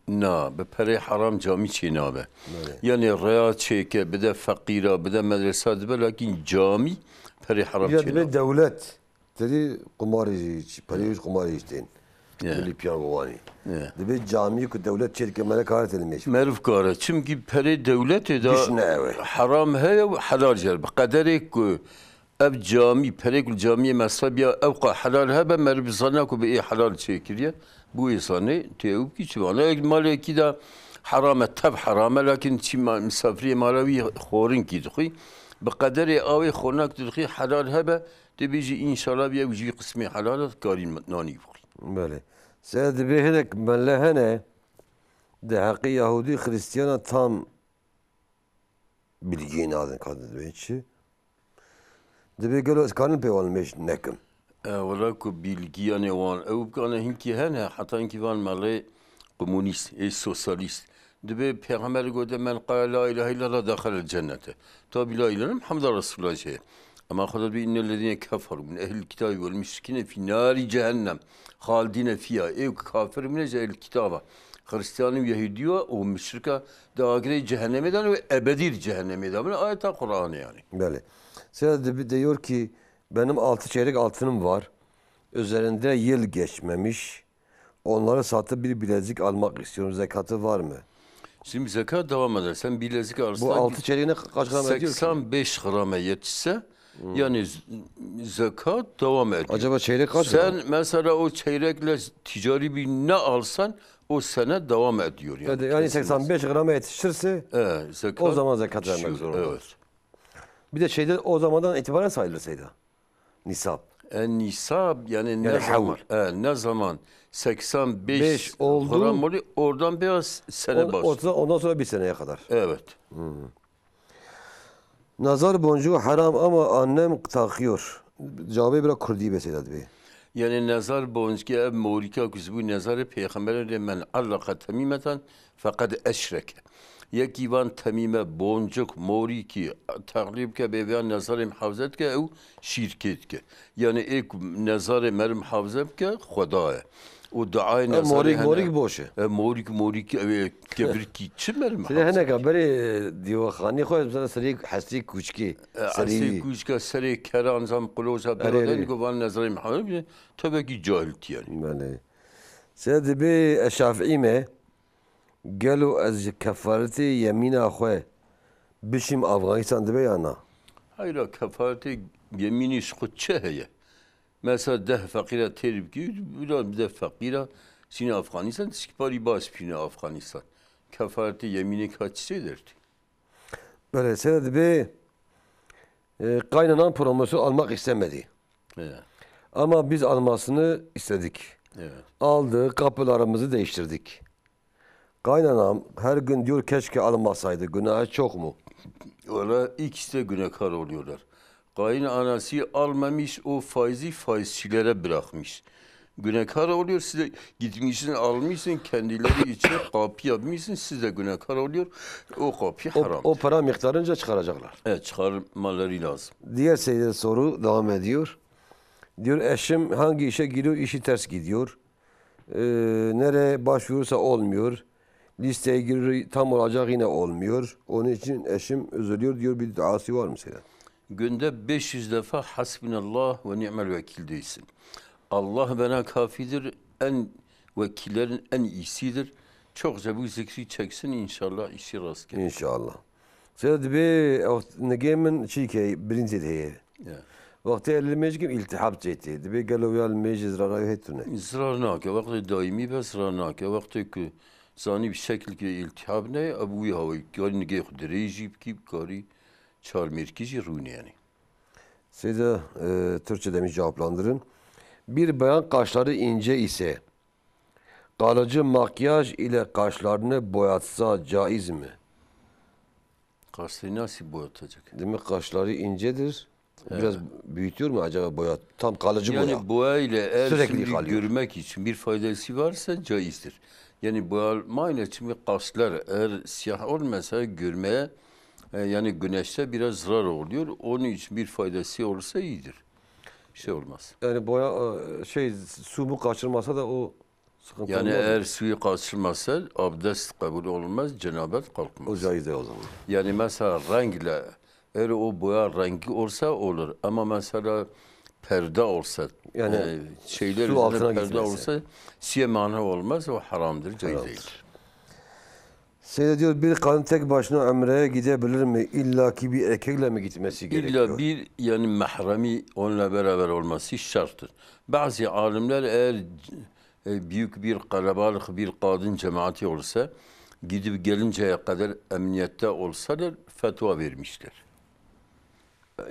Na, bi perê heram camî çênabe. Belê. Yani rêya çêke, bide feqîra, bide medresa dibe, lakin camî perê heram çênabe. Ya dibê dewlet Tedî qumarê jî, perê ji qumarê jî tên. Milî piyango wanî. Dibê camiyê ku dewlet çê dike, meriv kare têne mêş. Meriv kare. Çimkî perê dewletê de heram heye û helal jî. Bi qederê ku ev camî, perê ku li camiyê mesrebiya, ewqa helal hebe, meriv bizana ku bi ê helal çêkiriye, bû ê zanê tê ew bikî çi bana. Ev malekî de heram e, tev heram e, lakin çi ma-, misafirê mala wî xorinkî dixwî. Bi qederê awê xornak dixwî helal hebe, Tê bêjî, înşallah, bi ew jî qismê helal e, karî nanî bixwî. Belê. Se dibê hinek mele hene, di heqê Yahûdî, Xrîstiyana tam bilgiyê nadin, ka dibê çi? Dibê gelo ez karin pê wan mêj nekim. E, wela ku bilgiyanê wan ew bikane hinkî hene, heta hinkî van melê komunîst, ê sosyalîst. Dibê Pêxemberê gote, "Men qale la ilahe illallah dexelel cennete." Tabî la ilahe Muhammeden Resulullah jê ye. Ema Xweda dibê, "Innellezîne keferû min ehlil kitâbî vel müşrikîne fî nârî cehennem halidîne fîha." Ê ku kafir bine ji ehlil kitaba, Xristiyanî û Yehûdî û müşrika di agirê cehennemê de ne wê ebedî di cehennemê de bine. Ayeta Qur'anê yanî. Belê. Sera dibi-, diyor ki, "Benim altı çeyrek altınım var. Üzerinde yıl geçmemiş." Onları satıp bir bilezik almak istiyorum. Zekatı var mı? Şimdi zekat devam eder. Sen bilezik alırsan. Bu altı çeyreğine kaç gram ediyor ki? Seksen beş grama yetişse, Yani z-, zekat devam ediyor. Acaba çeyrek kaç gram? Sen mesela o çeyrekle ticari bir ne alsan o sene devam ediyor yani. Yani, yani seksen beş grama yetişirse, e, zekat, o zaman zekat vermek zorunda. Evet. Bir de şeyde o zamandan itibaren sayılır Seyda. Nisab. E, nisab yani ne zaman, e, ne zaman seksen beş oldu, gram oluyor, oradan biraz sene başlıyor. Ondan sonra bir seneye kadar. Evet. Nazar boncuğu haram ama annem takıyor. Cevabı biraz Kürdi be Seyda dibe. Yani nazar boncuğu ev morika kuzbu nazarı peygamberine de men allaka temimeten fekad eşrek. Yekî van temîme, boncuk, morîkî, teqlîb ke bê vêya nezarê mihafze dike ew şîrkê dike. Yani ê ku nezarê meri mihafze bike, Xweda ye. Û duayê nezarê morîk, hene. Morîk boş e. E, morîk, morîk, ew ê kevirkî çi meri mihafze bike? Hineka berê, e, dîwaxanî xwe, mesela serê hestê kûçkê, e, serê hestê kûçka, serê keran, zam quloja, erê, berê, erê, go van nezarê mihafze bike, tebekî cahiltî yani. Belê. Sê dibê ez Şafîî me, Gelo ez ji kefaretê yemîna xwe bişîm Afganîstan dibe ya na? Hayra, kefaretê yemînî ji xwe çi heye? Mesela deh feqîra têr bikî, bila deh feqîra çîne Afganîstan, tişkî parî baş bişîne Afganîstan. Kefaretê yemînê ka çi çê dertî? Belê, sê dibe, e, kaynanan promosyon almak istemedi. Evet. Ama biz almasını istedik. Evet. Aldı, kapılarımızı değiştirdik. Kaynanam her gün diyor keşke almasaydı. Günahı çok mu? Valla ikisi de günahkar oluyorlar. Kaynanası almamış, o faizi faizçilere bırakmış. Günahkar oluyor, siz de gitmişsin, almışsın, kendileri için kapı yapmışsın, siz de günahkar oluyor. O kapı haram. O para miktarınca çıkaracaklar. Evet, çıkarmaları lazım. Diğer Seyde soru devam ediyor. Diyor, eşim hangi işe giriyor, işi ters gidiyor. Ee, nereye başvurursa olmuyor. Listeye giriyor, tam olacak, yine olmuyor. Onun için eşim üzülüyor diyor, bir duası var mı Seyda? Günde beş yüz defa Hasbinallah ve ni'mel vekil değilsin. Allah bana kafidir, en vekillerin en iyisidir. Çokça bu zikri çeksin, inşallah işi rast gelir. İnşallah. Seyda dibe, ew nigê min çîkê, birîncê de heye. Ya. Wextê li mêjkim îltihab çêtê. Dibe gelo ya li mêjê zirara wê hêt tune? Zirar nake. Wextê daîmî be zirar nake. Wextê ku zanî bi şekilkê îltihab ne, ev wî hawayî karî nigê xwe dirêj jî bikî, karî çarmêrkî jî rûnê yani. Seyda, e, Türkçe demiş cevaplandırın. Bir bayan kaşları ince ise kalıcı makyaj ile kaşlarını boyatsa caiz mi? Kaşları nasıl boyatacak? Demek kaşları incedir. Biraz büyütüyor mu acaba boya? Tam kalıcı boya. Yani boya ile eğer şimdi görmek için bir faydası varsa caizdir. Yani boyamayla şimdi kaşlar eğer siyah olmasa görmeye, e, yani güneşte biraz zarar oluyor. Onun için bir faydası olursa iyidir. Bir şey olmaz. Yani boya, e, şey, su mu kaçırmasa da o sıkıntı olmaz mı? Yani eğer suyu kaçırmasa abdest kabul olmaz, cenabet kalkmaz. O caiz değil o zaman. Yani mesela renkle, eğer o boya rengi olsa olur. Ama mesela perde olsa, yani e, şeyler su üzerine altına perde gitmesi olsa, siye mana olmaz, o haramdır, caiz değil. Haramdır. Seyda diyor, bir kadın tek başına Umre'ye gidebilir mi? İlla ki bir erkekle mi gitmesi gerekiyor? İlla bir, yani mahremi onunla beraber olması şarttır. Bazı alimler eğer e, büyük bir kalabalık, bir kadın cemaati olsa, gidip gelinceye kadar emniyette olsalar fetva vermişler.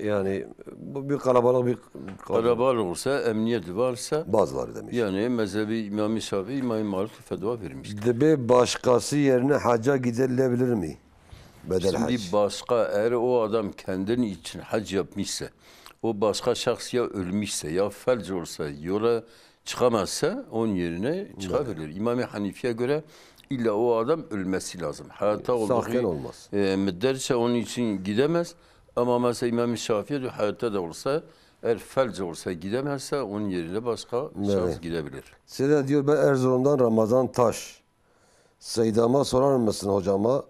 Yani bu bir kalabalık bir kadın. Kalabalık olsa, emniyet varsa, bazıları demiş, yani mezhebi İmam-ı Şafii, İmam-ı Malik fetva vermiştir. Dibe başkası yerine hacca gidilebilir mi? Bedel hac. Şimdi başka, eğer o adam kendini için hac yapmışsa, o başka şahs ya ölmüşse, ya felç olsa, yola çıkamazsa onun yerine çıkabilir. İmam-ı Hanifi'ye göre illa o adam ölmesi lazım. Hayatta olduğu, sağken olmaz, e, müddetçe onun için gidemez. Ama mesela İmam-ı Şafii diyor, hayatta da olsa, eğer felç olsa gidemezse onun yerine başka şahıs gidebilir. Seyda diyor, ben Erzurum'dan Ramazan Taş. Seydama sorar mısın hocama?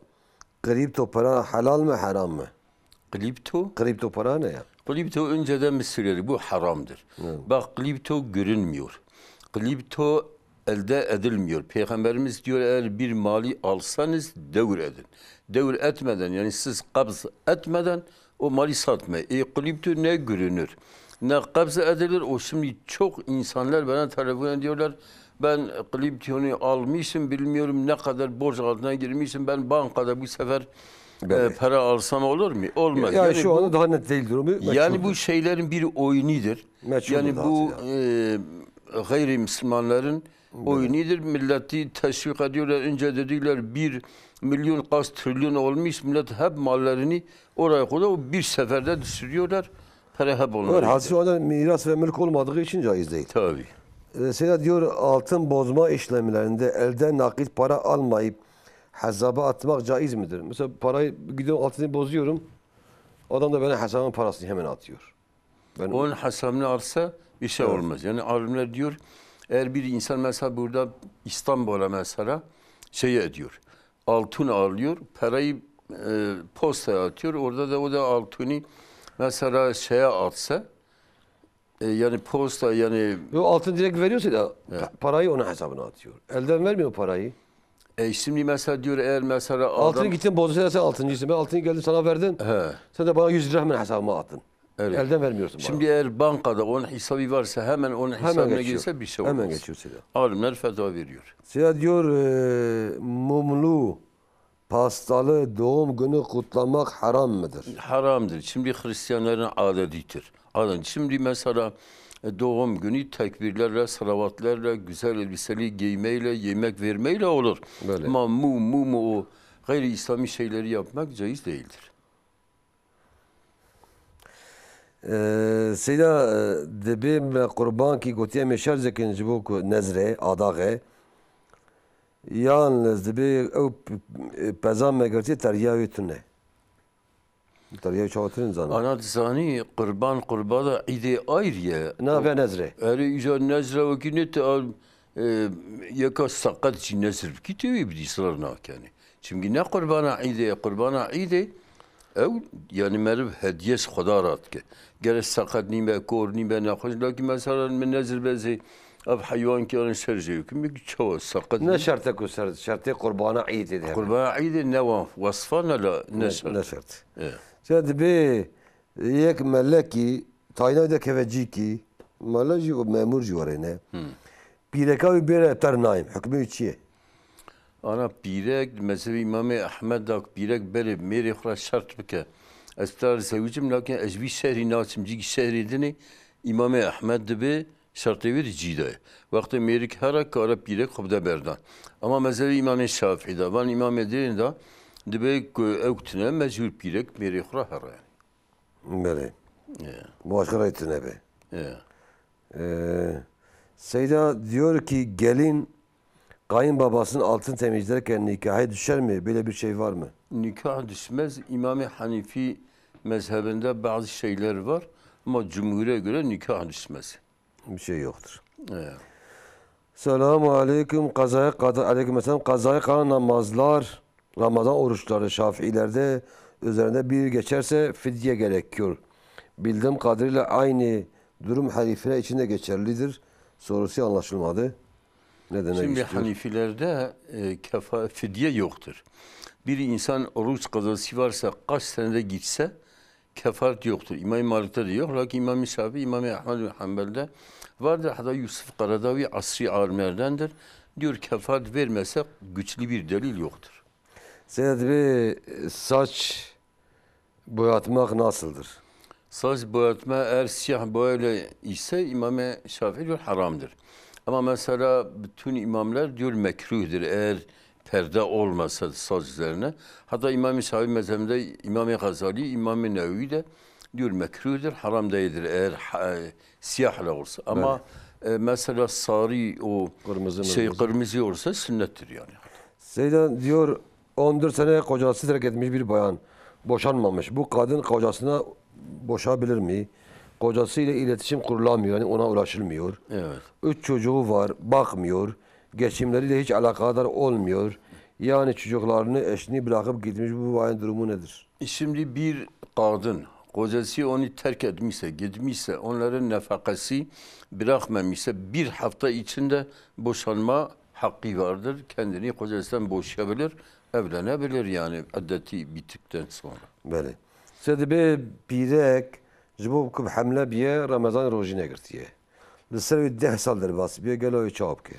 Kripto para helal mi, haram mı? Kripto? Kripto para ne ya? Kripto önceden bir süreli, bu haramdır. Evet. Bak, kripto görünmüyor. Kripto elde edilmiyor. Peygamberimiz diyor, eğer bir mali alsanız devir edin. Devir etmeden, yani siz kabz etmeden O malî satme. E, kripto ne görünür, ne kabz edilir. O şimdi çok insanlar bana telefon ediyorlar. Ben kriptonu almışım, bilmiyorum ne kadar borç altına girmişim. Ben bankada bu sefer e, Belli. para alsam olur mu? Olmaz. Yani Yani şu bu, anda daha net değil durumu. yani Meçhuldur. bu şeylerin bir oyunudur. Meçhuldur Yani daha bu ziyade. e, gayrimüslimlerin Belli. oyunudur. Milleti teşvik ediyorlar. Önce dediler bir milyon kaç trilyon olmuş. Millet hep mallarını oraya koydu. O bir seferde düşürüyorlar. Para hep onlara Öyle, gidiyor. Hadise o anda miras ve mülk olmadığı için caiz değil. Tabii. E, Seyda diyor, altın bozma işlemlerinde elden nakit para almayıp hesaba atmak caiz midir? Mesela parayı gidiyorum, altını bozuyorum. Adam da benim hesabımın parasını hemen atıyor. Ben Onun hesabını alsa bir şey Evet. olmaz. Yani alimler diyor, eğer bir insan mesela burada İstanbul'a mesela şey ediyor, altın alıyor, parayı e, postaya atıyor, orada da o da altını mesela şeye atsa, e, yani posta yani Yo, altın direkt veriyorsa da Evet. pa- parayı onun hesabına atıyor. Elden vermiyor parayı. E, şimdi mesela diyor eğer mesela Altını adam gittin bozdun, sen altıncısın. Ben altını geldim sana verdim. He. Sen de bana yüz lira hemen hesabıma attın. Evet. Elden vermiyorsun bana. Şimdi eğer bankada onun hesabı varsa hemen onun Hemen hesabına geçiyor. girse bir şey Hemen olmaz. geçiyor Seyda. Alimler fetva veriyor. Seyda diyor, e, mumlu, pastalı doğum günü kutlamak haram mıdır? Haramdır. Şimdi Hristiyanların adetidir. Adam şimdi mesela e, doğum günü tekbirlerle, salavatlarla, güzel elbiseli giymeyle, yemek vermeyle olur. Böyle. Ama mum, mum o gayri İslami şeyleri yapmak caiz değildir. Ee, Seyda, e, dibê me qurbankî gotiye me şer zekin ji bo ku nezre, adaxe. Yalnız dibê ew p- p- peza me girtiye teriya wê tune. Teriya wê çawa tune zana. Ana dizanî qurban qurbana îdê ayrı ye. Na ve nezre. Erê îca nezre wekî ne te al, e, yeka seqet jî nezir bikî tê wê bidî israr nakenî. Çimkî ne qurbana îdê, qurbana îdê ew yani meriv hediye ji Xweda re dike. Gere seqet nîme, kor nîme, nexweş, lakî mesela min nezir bezê ev heywankî an şer jê bikim, çawa seqet Ne nîme? şert e ku ser, şertê qurbana îdê de hebe. Qurbana îdê ne wan wesfa ne la ne Ne, şert. ne şert. E. Sen dibê yek melekî tayna de keve cîkî, mele jî û memur jî were ne. Hmm. Pîreka wî bêre ter nayim. Hukmê wî çi ye? Ana pîrek, di mezhebê Îmamê Ehmed de ku pîrek berê mêrê xwe re şert bike. Ez tu re zewicim, lakin ez ji vî şehrî naçim, cîkî şehrê dinê Îmamê Ehmed dibe şertê wê di cî de ye. Wextê mêrik here kare pîrek xwe bide berdan. Ama mezhebê Îmamê Şafî de, van Îmamê dinê de dibe ku ew tine mecbûr pîrek mêrê xwe re here yani. Belê. Ya. Başka rey tune be. Ya. Ee, Seyda diyor ki gelin kayınbabasının altın temizlerken nikahı düşer mi? Böyle bir şey var mı? Nikah düşmez. İmam-ı Hanifi mezhebinde bazı şeyler var. Ama cumhure göre nikah düşmez. Bir şey yoktur. Evet. Selamu aleyküm. Kazaya kadar, aleyküm selam. Kazaya kalan namazlar, Ramazan oruçları Şafiilerde üzerinde bir yıl geçerse fidye gerekiyor. Bildiğim kadarıyla aynı durum Hanifiler için de geçerlidir. Sorusu anlaşılmadı. Ne demek Şimdi istiyor? Hanifilerde e, kefa, fidye yoktur. Bir insan oruç kazası varsa kaç senede gitse kefaret yoktur. İmam Malik'te de yok. Lakin İmam Şafii, İmam Ahmed bin Hanbel'de vardır. Hatta Yusuf Karadavi asri alimlerdendir. Diyor kefaret vermese güçlü bir delil yoktur. Seyda dibe saç boyatmak nasıldır? Saç boyatma eğer siyah boyayla ise İmam Şafii diyor haramdır. Ama mesela bütün imamlar diyor mekruhdur eğer perde olmasa saç üzerine. Hatta İmam Şafii mezhebinde İmam Gazali, İmam Nevevi de diyor mekruhdur, haram değildir eğer ha- siyahla olsa. Ama e, mesela sarı o Kırmızı şey mırmızı. kırmızı olsa sünnettir yani. Seyda diyor, on dört sene kocası terk etmiş bir bayan. Boşanmamış. Bu kadın kocasına boşabilir mi? Kocası ile iletişim kurulamıyor. Yani ona ulaşılmıyor. Evet. Üç çocuğu var. Bakmıyor. Geçimleriyle hiç alakadar olmuyor. Yani çocuklarını, eşini bırakıp gitmiş. Bu bayanın durumu nedir? Şimdi bir kadın kocası onu terk etmişse, gitmişse, onların nefakası bırakmamışsa bir hafta içinde boşanma hakkı vardır. Kendini kocasından boşayabilir, evlenebilir yani iddeti bittikten sonra. Belê. Se dibe pîrek ji bo ku bi hemle biye, Remezan rojî negirtiye. Li ser wê deh sal derbas biye, gelo wê çawa bike?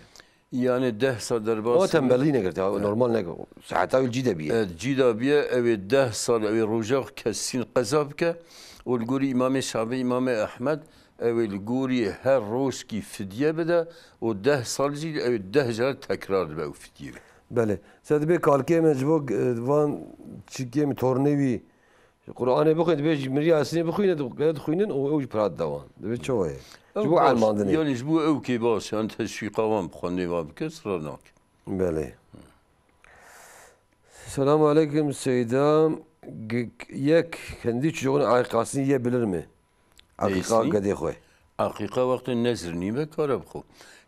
Yani deh sal derbas. O tembelî negirtiye, normal ne, seheta wî cî de biye. Evet, cî de biye, ew ê deh sal ew ê roja kesîn qeza bike û li gorî Îmamê Şafî, Îmamê Ehmed, ew ê li gorî her rojkî fidye bide û deh sal jî ew ê deh car tekrar dibe ew fidye. Belê. Se dibe kalkê me ji bo, e, van çikê min tornê wî Qur'anê bixwîne, divê ji mirî Yasînê bixwîne, di-, gere dixwînin û ew jî pira dide wan. Divê çawa ye? Ew Ji bo baş, elmandinê. Yani ji bo ew kê baş, yani teşwîqa wan bi xwendê wan bike, sirar nake. Belê. Selamu aleykum Seyda. G-, yek kendi çocuğun aqiqasını yiyebilir mi? Aqiqa Neyse. Gedê xwe. Aqiqa wextê nezir nîme kare bixwe.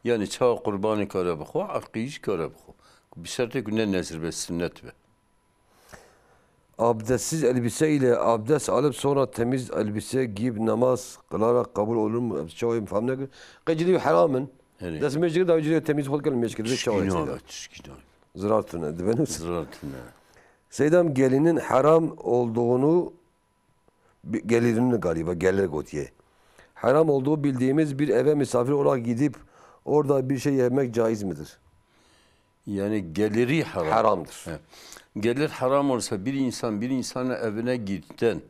Yani çawa qurbanê kare bixwe, aqiqî jî kare bixwe. Bi şertê ku ne nezir be, sünnet be. Abdestsiz elbise ile abdest alıp sonra temiz elbise giyip namaz kılarak kabul olur mu? Çawa em fam nekir. Qey cilî heram in. Herê. Dest mêj dikir, da cilî temiz xwe dikir, mêj kir. Çişkî çawa nabe, çişkî nabe. Zirar tune, dibe nûs. Zirar tune. Seydam gelinin haram olduğunu bi-, gelirinin galiba, gelir gotiye. Haram olduğu bildiğimiz bir eve misafir olarak gidip orada bir şey yemek caiz midir? Yani geliri haram. Haramdır. He. Gelir haram olsa bir insan bir insanın evine giden,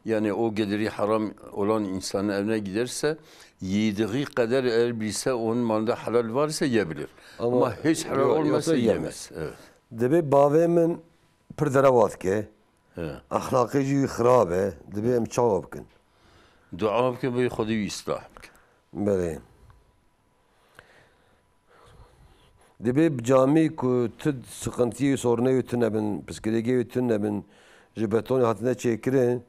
yani o geliri haram olan insanın evine giderse yediği kadar eğer bilse onun malında halal varsa yiyebilir. Ama Ama hiç halal yok, olmasa yoksa yiyemez. Yiyemez. Evet. Dibê bavê min pir derewa dike. He. Exlaqê jî wî xirab e. Dibê em çawa bikin? Dua bike, bê Xwedê wî îslah bike. Belê. Dibê bi camî ku tu sıkıntiyê, sorunê wî tune bin, piskirêgê wî tune bin, ji betonê hatine çêkirin,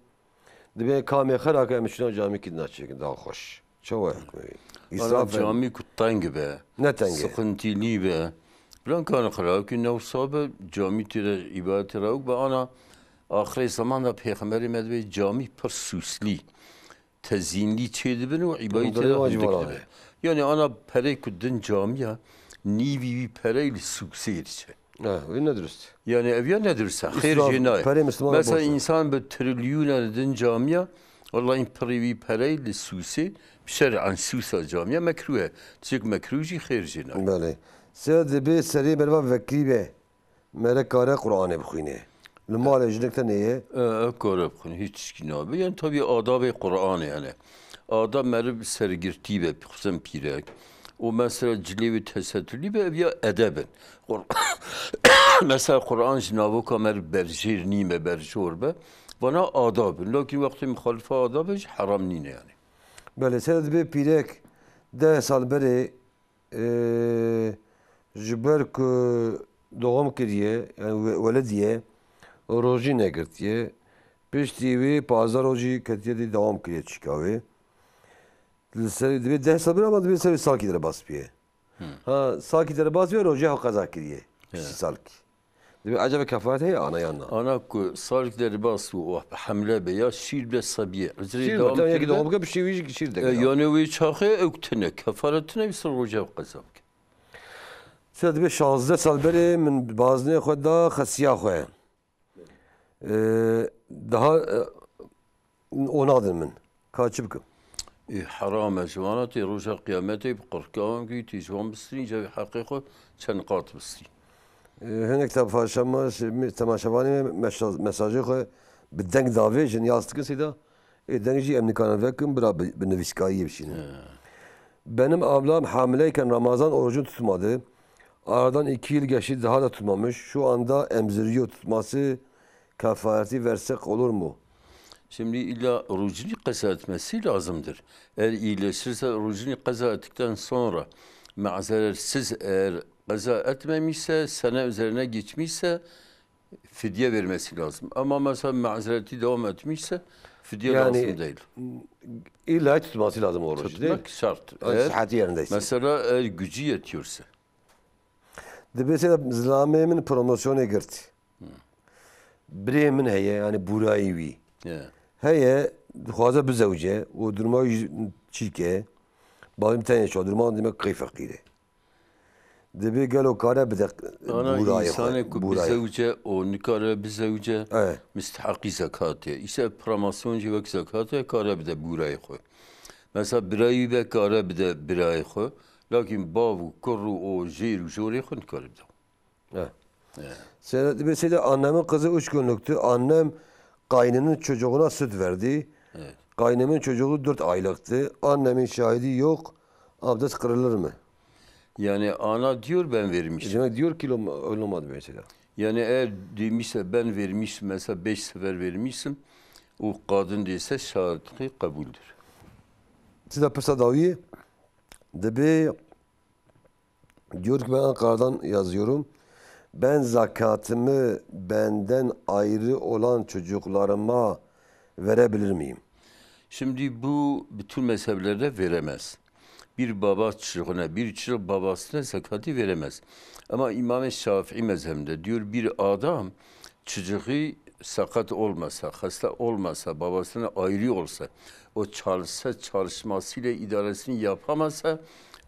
dibê kamê xera ke em şuna camî kidina çêkin, daha xweş. Çawa hikmê wî? Îsraf e. Camî ku teng be, Ne teng e. Sıkıntili be, plan kan xera ki newsa be, camî têre îbadetê ra be, ana axirê zaman da Pêxemberê me dibê camî pir süslî. Tezînlî çêdibin û îbadî tê de hundik dibe. Yani ana perê ku din camiya, nîvî wî perey li sûksê diçe. Ha, wê ne dirust. Yani ev ya ne dirust e, xêr jê nayê. Perê Misliman. Mesela insan bi trilyûnan din camiya, wallahî pirî wî perey li sûsê, bi şer'an sûsa camiya mekruh e. Çik mekruh jî xêr jê nayê. Belê. Se dibê serê merva vekirî be. Mere kare Qur'anê bixwîne. Li malê jinik tenê ye. E, e, kare bixwîne, hiç tişkî nabe. Yani tabii adabê Qur'anê yani. Adab meriv sergirtî be, xizem pîrek. O mesela cilê wê tesetulî be, ev ya edeb in. Qur-, mesela Qur'an ji navoka meriv berjêr nîme, berjor be. Vana adab in. Lakin wextê muxalifa adab e jî heram nîne yani. Belê, se dibê pîrek deh sal berê Ee, ji ber ku doğum kiriye, yani we-, welediye, rojî negirtiye. Piştî wê pazdeh rojî ketiye dê dewam kiriye çîka wê. Li ser, divê deh sal bin ama divê ser wê salkî derbas biye. Hı. Ha, salkî derbas biye, rojê xwe qeza kiriye. He. Piştî salkî. Divê acaba kefaret heye ana yan na? Ana ku salk derbas û o hemle be ya şîr be sebiyê. Şîr be, dewam yani yekî kiribe. Dewam bike, piştî wî jî şîr de. E, yani wî çaxê ew tine, kefaret tine, wî ser roja qeza bike. Sira divê şazdeh sal berê min bazinê xwe da xesiya xwe. E, daha, e, O nadin min. Ka çi bikim? Ê, heram e ji wana tê roja qiyametê bi qirka wan gî tê ji wan bistirîn, cevê heqê xwe çend qat bistirîn. Ê, hinek temaşema-, temaşevanê me meşa-, mesajê xwe bi deng davêjin, yaz dikin seyda. Ê, deng jî em nikarin vekin, bira bi, bi nivîskayiyê bişînin. He. Benim ablam hamileyken Ramazan orucunu tutmadı. Aradan iki yıl geçti, daha da tutmamış. Şu anda emziriyor, tutması kefareti versek olur mu? Şimdi illa orucunu qeza etmesi lazımdır. Eğer iyileşirse orucunu qeza ettikten sonra mazeretsiz eğer qeza etmemişse, sene üzerine geçmişse fidye vermesi lazım. Ama mesela mazereti devam etmişse fidye Yani, lazım değil. İlla tutması lazım o orucu, değil mi? Tutmak şart. Eğer sihhati yerindeyse. Mesela eğer gücü yetiyorsa. Dibê sê zilamê min promosyonê girt. Birê min heye, yani burayî wî. He. Heye, dixwaze bizewce û duruma wî çîk e. Bavê min tenê ço, duruma wan demek qey feqîr e. Dibê gelo kare bide Ana bûrayê insanê xwe. ku Bûrayê. bizewce û nikare bizewce Evet. misteheqî zekat e. Îse pramasyon jî wek zekat e, kare bide bûrayê xwe. Mesela birayî be kare bide birayê xwe. Lakin bav û kur û o jêr û jorê xwe nikare bide. Evet. Seyda, dibê Seyda annemin kızı üç günlüktü. Annem kaynının çocuğuna süt verdi. Evet. Kaynemin çocuğu dört aylıktı. Annemin şahidi yok. Abdest kırılır mı? Yani ana diyor ben vermiştim. Demek diyor ki öyle olmadı mesela. Yani eğer demişse ben vermiştim, mesela beş sefer vermiştim, o kadın dese şahitliği kabuldür. Size pirsa dawiye. Dibê diyor ki ben Ankara'dan yazıyorum. Ben zakatımı benden ayrı olan çocuklarıma verebilir miyim? Şimdi bu bütün mezheplerde veremez. Bir baba çocuğuna, bir çocuk babasına zekatı veremez. Ama İmam-ı Şafii mezhebinde diyor bir adam çocuğu sakat olmasa, hasta olmasa, babasına ayrı olsa, o çalışsa, çalışmasıyla idaresini yapamasa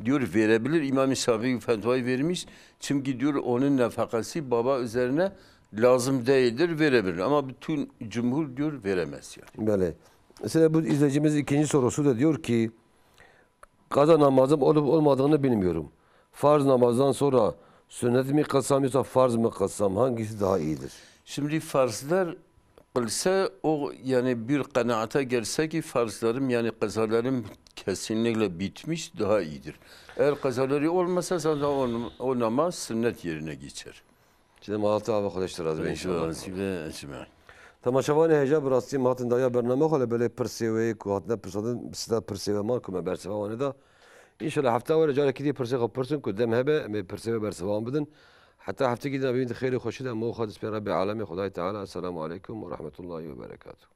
diyor verebilir. İmam-ı Şafii fetvayı vermiş. Çünkü diyor onun nafakası baba üzerine lazım değildir, verebilir. Ama bütün cumhur diyor veremez yani. Böyle. Mesela bu izleyicimiz ikinci sorusu da diyor ki kaza namazım olup olmadığını bilmiyorum. Farz namazdan sonra sünnet mi kılsam yoksa farz mı kılsam hangisi daha iyidir? Şimdi farzlar kılsa o yani bir kanaata gelse ki farzlarım yani kazalarım kesinlikle bitmiş daha iyidir. Eğer kazaları olmasa zaten o, o namaz sünnet yerine geçer. Şimdi Malatya abi kardeşler razı Ve inşallah. ve ecmaîn. Temaşevanê hêja bi rastî me hatin dawiya bername xwe li belê pirsê wê ku hatine pirsadin bi sida pirsê we man ku me bersiva wane da. Înşallah hefta were carekî dî pirsê xwe pirsin ku dem hebe em ê pirsê we bersiva wan bidin. Heta heftekî din bibînin di xêrê xweşî de em û xwe dispên Rebbê Alemê Xwedayê Teala. Esselamu Aleykum ve Rahmetullahi ve Berekatuhu.